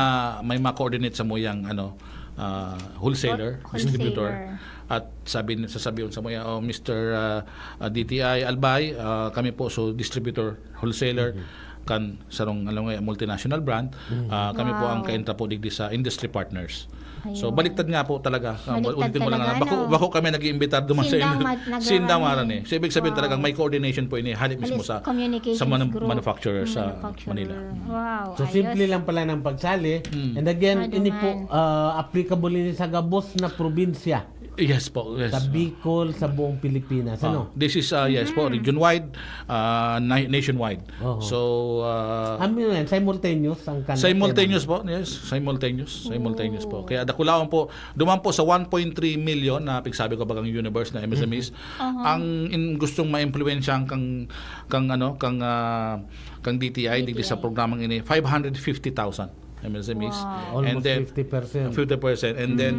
may ma-coordinate sa muyang ano, ah, wholesaler, Whole- distributor. wholesaler. At sabi ni- sasabihin sa muya, "Oh, Mister, ah, ah, D T I Albay, ah, kami po so distributor, wholesaler kan sarong alam mo, multinational brand. Ah, kami po ang Wow. kaintra po digdi sa industry partners." So Ayun. baliktad nga po talaga. Ah, Baliktad ulitin ko lang talaga, na bako no? bako kami nag-iimbitar duman sa Sindang inyo. mat- nag- Sindang marani. So ibig sabihin Wow. talaga may coordination po ini hali mismo Alis sa communications sa manu- group. manufacturer Mm, sa manufacturer. Manila. Wow, So, simple ayos. lang pala ng pagsali. Mm. And again, Ano ini po, man. ah, applicable ini sa gabos na probinsya. Yes po, yes. Sa Bicol, sa buong Pilipinas. Ah, Ano? this is uh, yes po, region-wide, uh, na- nationwide. Oho. So uh, Ano yan? Simultaneous ang kan- simultaneous po, yes, simultaneous, simultaneous po. Kaya dakulaon po, duman po sa one point three million na pigsabi ko bagang universe na M S M Es, ang in, gustong maimpluwensyahan kang kang ano, kang ah, kang D T I digdi sa programang ini, five hundred fifty thousand M S M Es. Wow. And Almost then, fifty percent. fifty percent. And then,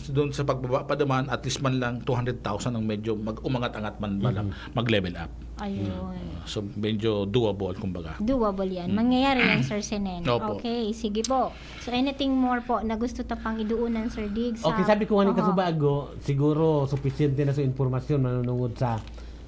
doon sa pagbaba pa naman, at least man lang two hundred thousand ang medyo mag-umangat-angat man, man lang, mag-level up. Ayun. So, medyo doable, kumbaga. Doable yan. Mangyayari yan, Sir Senen. Opo. Okay, sige po. So, anything more po na gusto ta pang iduunan, Sir Diggs? Okay, sabi ko nga ni Oho. Kasubago, siguro sufisyente na sa impormasyon manunungod sa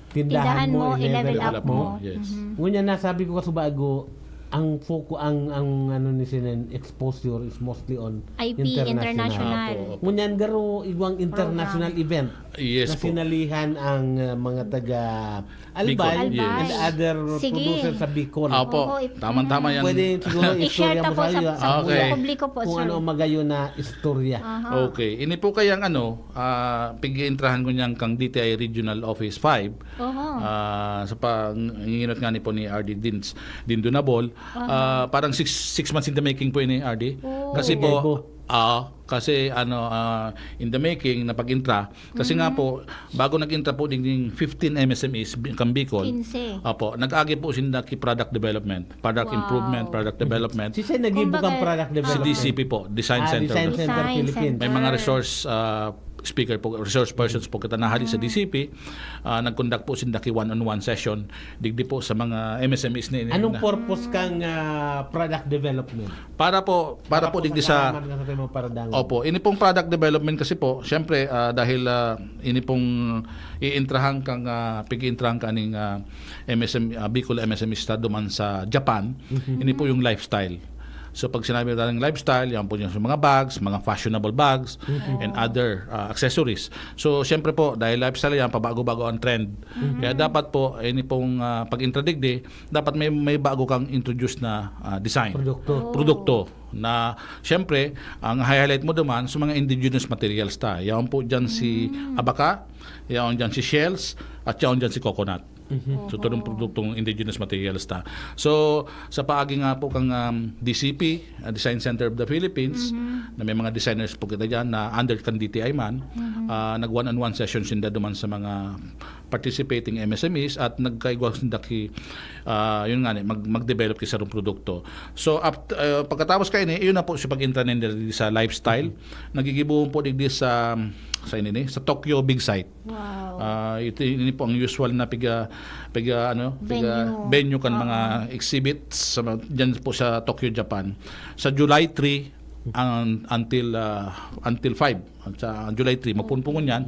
tindahan, Tindahan mo, mo, i-level i-level up up mo. mo. Yes. Mhm. Ngunyan na sabi ko Kasubago, ang focus, ang, ang ano ni Senen, exposure is mostly on I P, international. Opo, opo. Ngunyan garo igwang international event Yes na po. sinalihan ang uh, mga taga Bicol, Albay yes. and other Sige. producer sa Bicol. Opo, Oo, ip- tamang-tama yan. Pwede siguro I-share istorya ta mo po sa sa, iyo. sa Okay. publiko po, Kung sir. Ano ang magayon na istorya. Aha. Okay. Ini po kayang ano, ah, pag-iintrahan ko niyang kang D T I Regional Office five, Oho. ah, sa panginginot nga ni po ni R D Dins, Dindunabol, ah, parang six, six months in the making po ini, R D. Oh. Kasi Sige po. po, ah, kasi ano, ah, in the making na pag-intra, kasi nga po, bago nag-intra po ding fifteen M S M Es bi- kang Bicol, Quince. Opo, nag-agi po sinda ki product development, product Wow. improvement, product development. Si Sir nag-iibukang Kumbaga, product Si development. D C P po, Design Ah, Center. Design Center Design Philippines. Center. May mga resource ah, speaker po, resource persons po kita na hali sa D C P. Ah, nag-conduct po sinda ki one-on-one session digdi po sa mga M S M Es ni Anong na- purpose kang ah, product development? Para po, para po digdi sa Para po sa mga paradang. Opo, ini pong product development kasi po, syempre ah, dahil ah, ini pong iintrahan kang ah, pag-iintrahan kaning ah, M S M ah, Bicol M S M E Estado man sa Japan, ini po yung lifestyle. So pag sinabi natin lifestyle, yan po yung sa mga bags, mga fashionable bags, and other ah, accessories. So syempre po, dahil lifestyle yan, pabago-bago ang trend. Kaya dapat po, ini pong ah, pag-intra digdi, dapat may, may bago kang introduce na ah, design. Produkto. Produkto na syempre ang highlight mo duman sa mga indigenous materials ta. Yaon po diyan si abaka, yaon diyan si shells, at yaon diyan si coconut. So, itong produktong indigenous materials ta. So, sa paagi nga po kang um, D C P, uh, Design Center of the Philippines, na may mga designers po kita dyan na under kan D T I man, uh, nag one-on-one session sinda duman sa mga participating M S M Es at nagkaigwa sinda ki, uh, yun nga, ni, mag, mag-develop ki sarong produkto. So, apt, uh, pagkatapos kaini, yun na po si pag-intra ninda sa lifestyle. Nagigibuhon po digdi sa, sa ini, ni, sa Tokyo Big Sight. Wow. Ah, ito ini po ang usual na piga piga ano, piga Venue. venue kan mga exhibits sa mga- dyan po sa Tokyo, Japan. Sa July three ang, until ah, until five. Sa July three, mapunpungon yan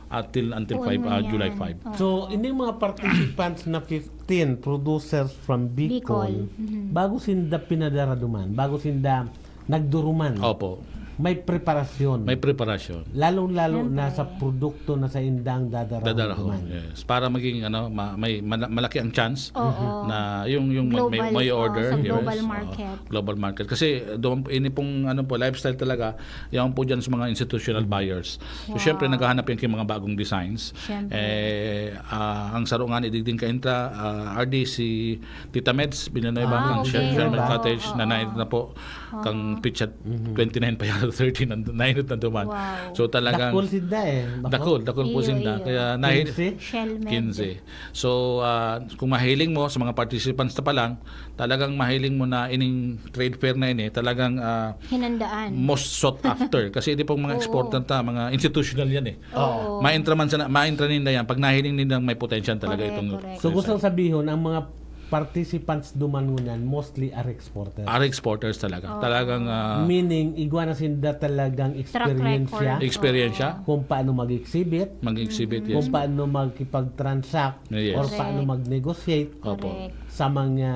until until Puon five, mo ah, yan. July five. Oo. So, ini mga participants na fifteen producers from Bicol, Bicol. Mhm. bago sinda pinadara duman, bago sinda nagduruman. Opo. may preparasyon. May preparasyon. Lalong-lalo na Siyempre. sa produkto na sa indang dadarahon Dadarahon, naman. Yes. Para maging ano, ma- may mala- malaki ang chance Oo. na yung yung may, Global, may oh, order, sa yes. global Oo, market. Global market. Kasi doon ini pong ano po, lifestyle talaga, yan po diyan sa mga institutional buyers. So Wow. syempre naghahanap yan ng mga bagong designs. Siyempre. Eh ah, ang saro nga ni digding kaintra, ah, R D si Tita Meds Villanueva, Ah, kang okay. Sher- Sherman Oo, Cottage, oo. na nainit na po kang pitsa twenty-nine pa yata, thirty na nainit na duman. Wow. So talagang Dakul sinda eh. Bako? Dakul, dakul po Iyo, sinda. iyo. Kaya nahil Quince? Shell med. Quince. So, ah, kung mahiling mo sa mga participants na pa lang, talagang mahiling mo na ining trade fair na ini, talagang ah, Hinandaan. most sought after. Kasi di pong mga Oo. exporter ta, mga institutional yan eh. Oo. Maintra man sana, maintra ninda yan. Pag nahiling ninda may potential talaga Correct, itong correct. So gusto sabihin, ang mga participants duman ngunyan mostly are exporters. Are exporters talaga. Oo. Talagang ah, Meaning, igwa na sinda talagang Track experience record. Experience siya? Kung paano mag-exhibit, Mag-exhibit, kung yes. Paano makipag-transact, Yes. or paano Correct. mag-negotiate Opo. Correct. sa mga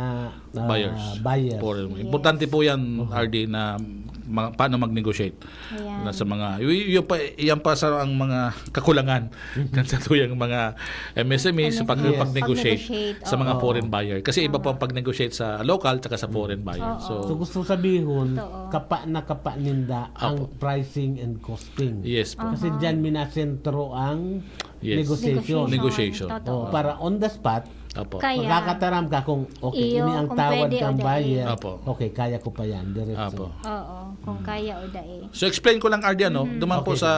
ah, Buyers. buyers. Foreign. Yes. Importante po yan, R D, na mga, paano mag-negotiate. Ayan. Na sa mga, y- yung pa, yan pa sa ang mga kakulangan kan sa tuyang mga M S M E sa pag, Yes. pag-negotiate Pag-negotiate, sa mga oo. foreign buyer. Kasi iba po Tama. ang pag-negotiate sa local tsaka sa foreign buyer. Oo. So, So gusto sabihin, Totoo. kapa na kapa ninda ang Apo. pricing and costing. yes po. Kasi Aha. dyan minasentro ang Yes. negotiation. Negotiation. Totoo. Oh, para on the spot, Apo. Kaya, makakataram ka kung okay, Iyo, ini ang kung tawad pwede o kang dai. buyer. Apo. Okay, kaya ko pa yan. Diretso. Apo. Oo, kung kaya o dai. So explain ko lang, R D, ano, duman po Okay. sa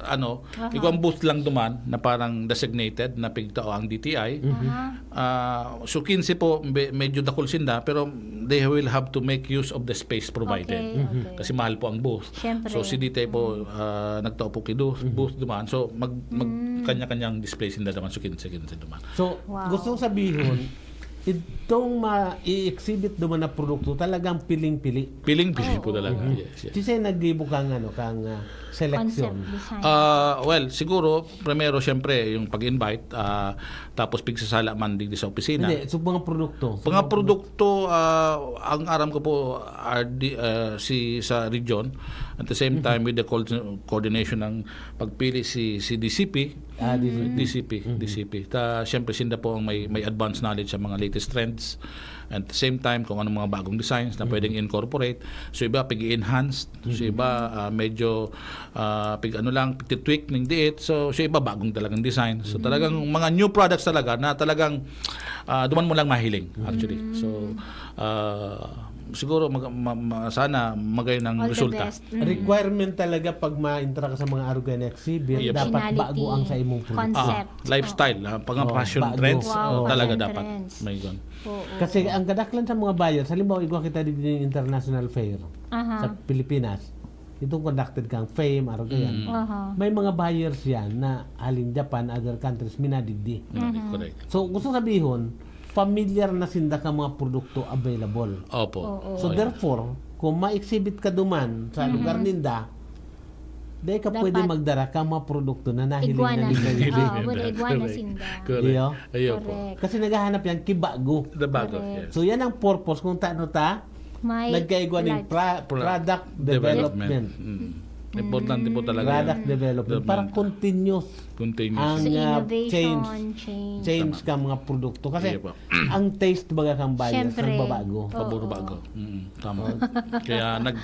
ano, Aha. igwang booth lang duman na parang designated na pigtao ang D T I. Aha. Ah, so quince po, me- medyo dakul sinda, pero they will have to make use of the space provided. Okay, okay. Kasi mahal po ang booth. Siyempre. So si D T I po, ah, nagtao po ki du- booth duman. So mag, mag kanya-kanyang display sinda duman. So quince, quince duman. So, Wow. gusto kong sabihin, itong ma-i-exhibit duman na produkto, talagang piling-pili. Piling-pili po Oo. talaga. Yes, yes. Kasi naggibo kang, ano, kang ah, selection. Concept design. Ah, well, siguro primero siyempre yung pag-invite, ah, tapos pigsasala man digdi sa opisina. Hindi, so mga produkto. Mga produkto, ah, ang aram ko po, R D, ah, si sa region, at the same time with the co- coordination ng pagpili si si D C P, Ah, D C P. D C P, D C P. Ta siyempre sinda po ang may may advanced knowledge sa mga latest trends. At the same time, kung anong mga bagong designs na pwedeng incorporate. So iba pig-enhance, so iba ah, medyo ah, pig ano lang, pig-tweak ning diit. So, so iba bagong talagang design. So talagang mga new products talaga na talagang ah, duman mo lang mahiling actually. So ah, siguro mag, ma, ma, sana magay ng All the resulta. best. Mm. Requirement talaga pag ma-intra ka sa mga Arugan Exhibit, Yep. dapat Originality, bago ang sa imong produkto. concept. Ah, lifestyle, ha? Pag mga Oh, fashion bago. trends, Wow, oh, fashion talaga dapat. trends. May gun. Oo. Kasi ang kadaklan sa mga buyers, halimbawa, igwa kita din yung international fair Aha. sa Pilipinas. Itong conducted kang Fame, Arugan. Mm. Aha. May mga buyers yan na haling Japan, other countries, minadigdi. Mm, correct. So, gusto sabihon, familiar na sinda ka mga produkto available. Opo. Oo. So, Oh, yeah. Therefore, kung ma-exhibit ka duman sa lugar ninda, dahil ka Dapat pwede magdara ka mga produkto na nahiling Iguana na ninda. sinda. Hindi Oo, ninda. wala iguana Correct. sinda. Correct. Iyo. Ayun po. Correct. Kasi naghahanap yan, kibago. The bago, Correct. yes. So, yan ang purpose kung taano ta May nagkaigwa ng lives. pra- Pro- product development. Mm. Importante po talaga Product yan. development. Para Development. Continuous Continuous. ang So, uh, innovation, change. change. Change ka mga produkto. Kasi Iya po. ang taste baga kang buyers, Siyempre. nagbabago. Oo. Pabor-bago. Mm, tama. Kaya nag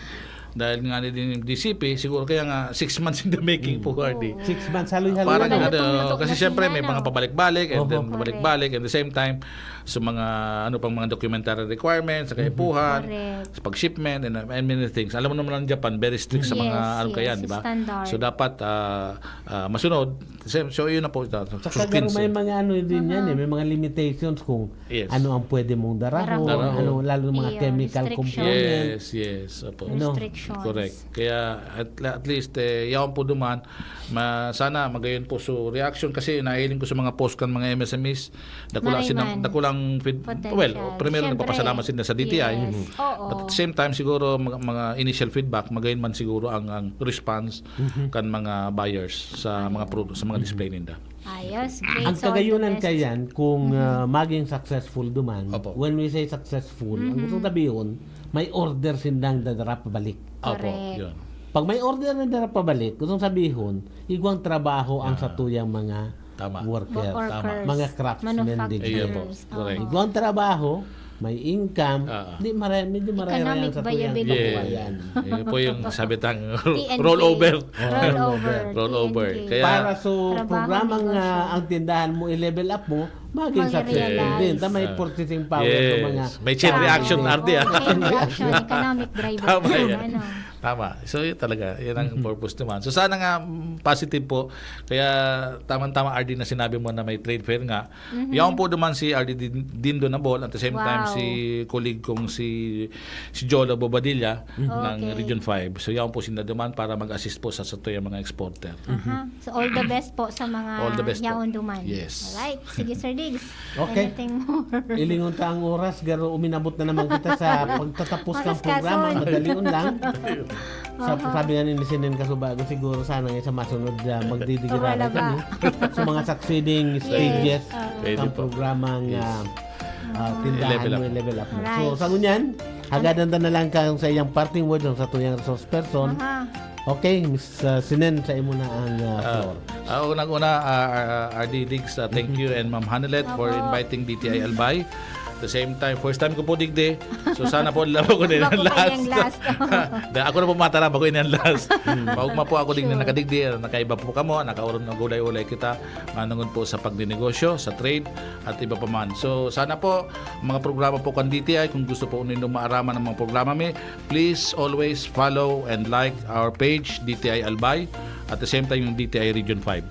dahil nga ni din D C P, siguro kaya nga six months in the making po, R D. Six months, haloy-haloy. Parang Ano? ano, Lutong-lutong na kasi po siyempre sila, may no? mga pabalik-balik and then Oho. pabalik-balik and the same time sa mga ano pang mga documentary requirements sa kaipuhan, Correct. sa pag-shipment and, and many things. Alam mo naman ang Japan, very strict sa mga Yes, ano kaya, yes, di ba? Standard. So dapat ah, ah, masunod. So, so yun na po. Saka garo may mga ano din yan eh, may mga limitations kung Yes. ano ang pwede mong darahon, Darahon. ano, lalo ng mga Iyo, chemical restriction. component. Yes, yes. Opo. Ano? Restrictions. Correct. Kaya at, at least eh yaon po duman ma, sana magayon po so reaction kasi nahiling ko sa mga post kan mga M S M Es, dakulang Maray sinang man. dakulang feed, Potential. well, primero Siyempre. Nagpapasalamat sila sa D T I. Yes. Oo. But at the same time siguro mga, mga initial feedback magayon man siguro ang, ang response kan mga buyers sa mga product, sa mga display ninda. Ayos. Great. Ang So, all the kagayunan best. Kayan, kung ah, maging successful duman, Opo. When we say successful, ang gusto sabihin, may order sindang dadara pabalik. Opo, Correct. yun. Pag may order na dara pabalik, gustong sabihon, igwang trabaho ang Ah. satuyang mga Tama. worker, Workers, Tama. mga craftsmen manufacturers. digdi. Iyo po, Oo. correct. Igwang trabaho, may income, Ah. di maray-, medyo maray-ray Economic ang satuyang viability. kabuhayan. Yes. Yun po yung sabi tang T N K. rollover. Rollover. Rollover. T N K. Kaya Para sa Trabaho, programang, negosyo. ah, ang tindahan mo, i-level up mo, maging Mag-realize. successful din. Ta may Ah. purchasing power sa Yes. mga May chain tao reaction, din. R D, ah. Oh, chain reaction, economic driver Tama yan, yan. ano. Tama. So, yun talaga. Yan ang Mhm. purpose naman. So, sana nga, mm, positive po. Kaya, tamang-tama, R D, na sinabi mo na may trade fair nga. Mhm. Yaon po naman si R D Din-, Dindo Nabol, at the same time, Wow. si colleague kong si, si Jolo Bobadilla Mhm. ng Okay. Region five. So, yaon po sinda duman para mag-assist po sa satuyang mga exporter. Aha. So, all the best po sa mga All the best po. yaon duman. Yes. Alright. Sige, Sir Diggs. Okay. Anything more? Ilingon ta ang oras, garo uminabot na naman kita sa pagtatapos ng Makaskason. programa. Madalion lang. Sa, Aha. sabi nga ni Sinen Kasubago, siguro sana nga sa masunod, ah, magdidigiraray Wala ba? kami sa mga succeeding Yes. stages Oo. Pwede ng po. programang, Yes. ah, ah, tindahan I-level up. mo, i-level up mo. Alright. So, sa ngunyan, hagadan ta na lang kang sa iyang parting words ang satuyang resource person. Aha. Okay, Miss, ah, Sinen, sa imo na ang, ah, Ah, floor. ah, unang-una, ah, ah, R D Diggs, ah, thank Mhm. you, and Ma'am Hanelet for Opo. inviting D T I Albay. At the same time, first time ko po digdi. So, sana po, alam ko na Bako yung pa last. yung last. Da, ako na po matara, bako yun yung last. Hmm. Maugma po ako digdi Sure. nakadigdi, ah, nakaiba po kamo, nakaurong na gulay-ulay kita, manungod po sa pagninegosyo, sa trade, at iba pa man. So, sana po, mga programa po kan D T I, kung gusto po ninyong maaraman ang mga programa mi, please always follow and like our page, D T I Albay, at the same time, yung D T I Region five.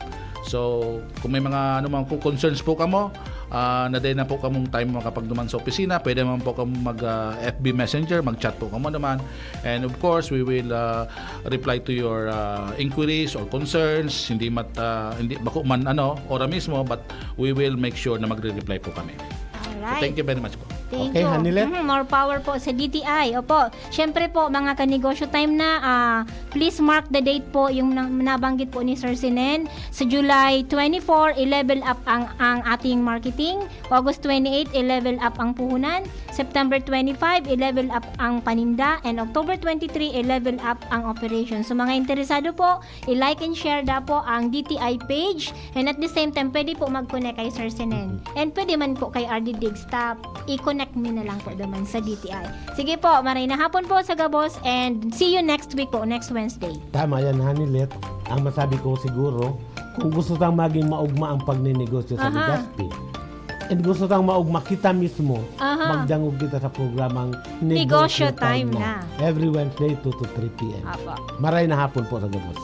So, kung may mga, ano, mga concerns po kamo, ah, na din na po kamong time makapagduman sa opisina, pwede naman po kamo mag, ah, F B Messenger, mag-chat po kamo naman. And of course, we will, ah, reply to your, ah, inquiries or concerns. Hindi mat-, ah, hindi, bako man, ano, ora mismo, but we will make sure na magre-reply po kami. So, Alright. thank you very much po. Thank Okay, you. Hanilet? Mhm, more power po sa D T I. Opo. Siyempre po, mga kanegosyo, time na, ah, please mark the date po, yung na-, nabanggit po ni Sir Sinen. Sa July twenty-four, i-level up ang, ang ating marketing. August twenty-eight, i-level up ang puhunan. September twenty-five, i-level up ang paninda. And October twenty-three, i-level up ang operation. So, mga interesado po, i-like and share da po ang D T I page. And at the same time, pwede po mag-connect kay Sir Sinen. Mhm. And pwede man po kay R D Diggs. Ta, i-connect mi na lang po naman sa D T I. Sige po, maray na hapon po sa gabos and see you next week po, next Wednesday. Tama yan, Hanilet. Ang masabi ko siguro, kung gusto tang maging maugma ang pagninegosyo sa Aha. Legazpi, and gusto tang maugma kita mismo, Aha. magdangog kita sa programang Negosyo Negosyo Time Time Na. Na. Every Wednesday, two to three P M. Apo. Maray na hapon po sa gabos.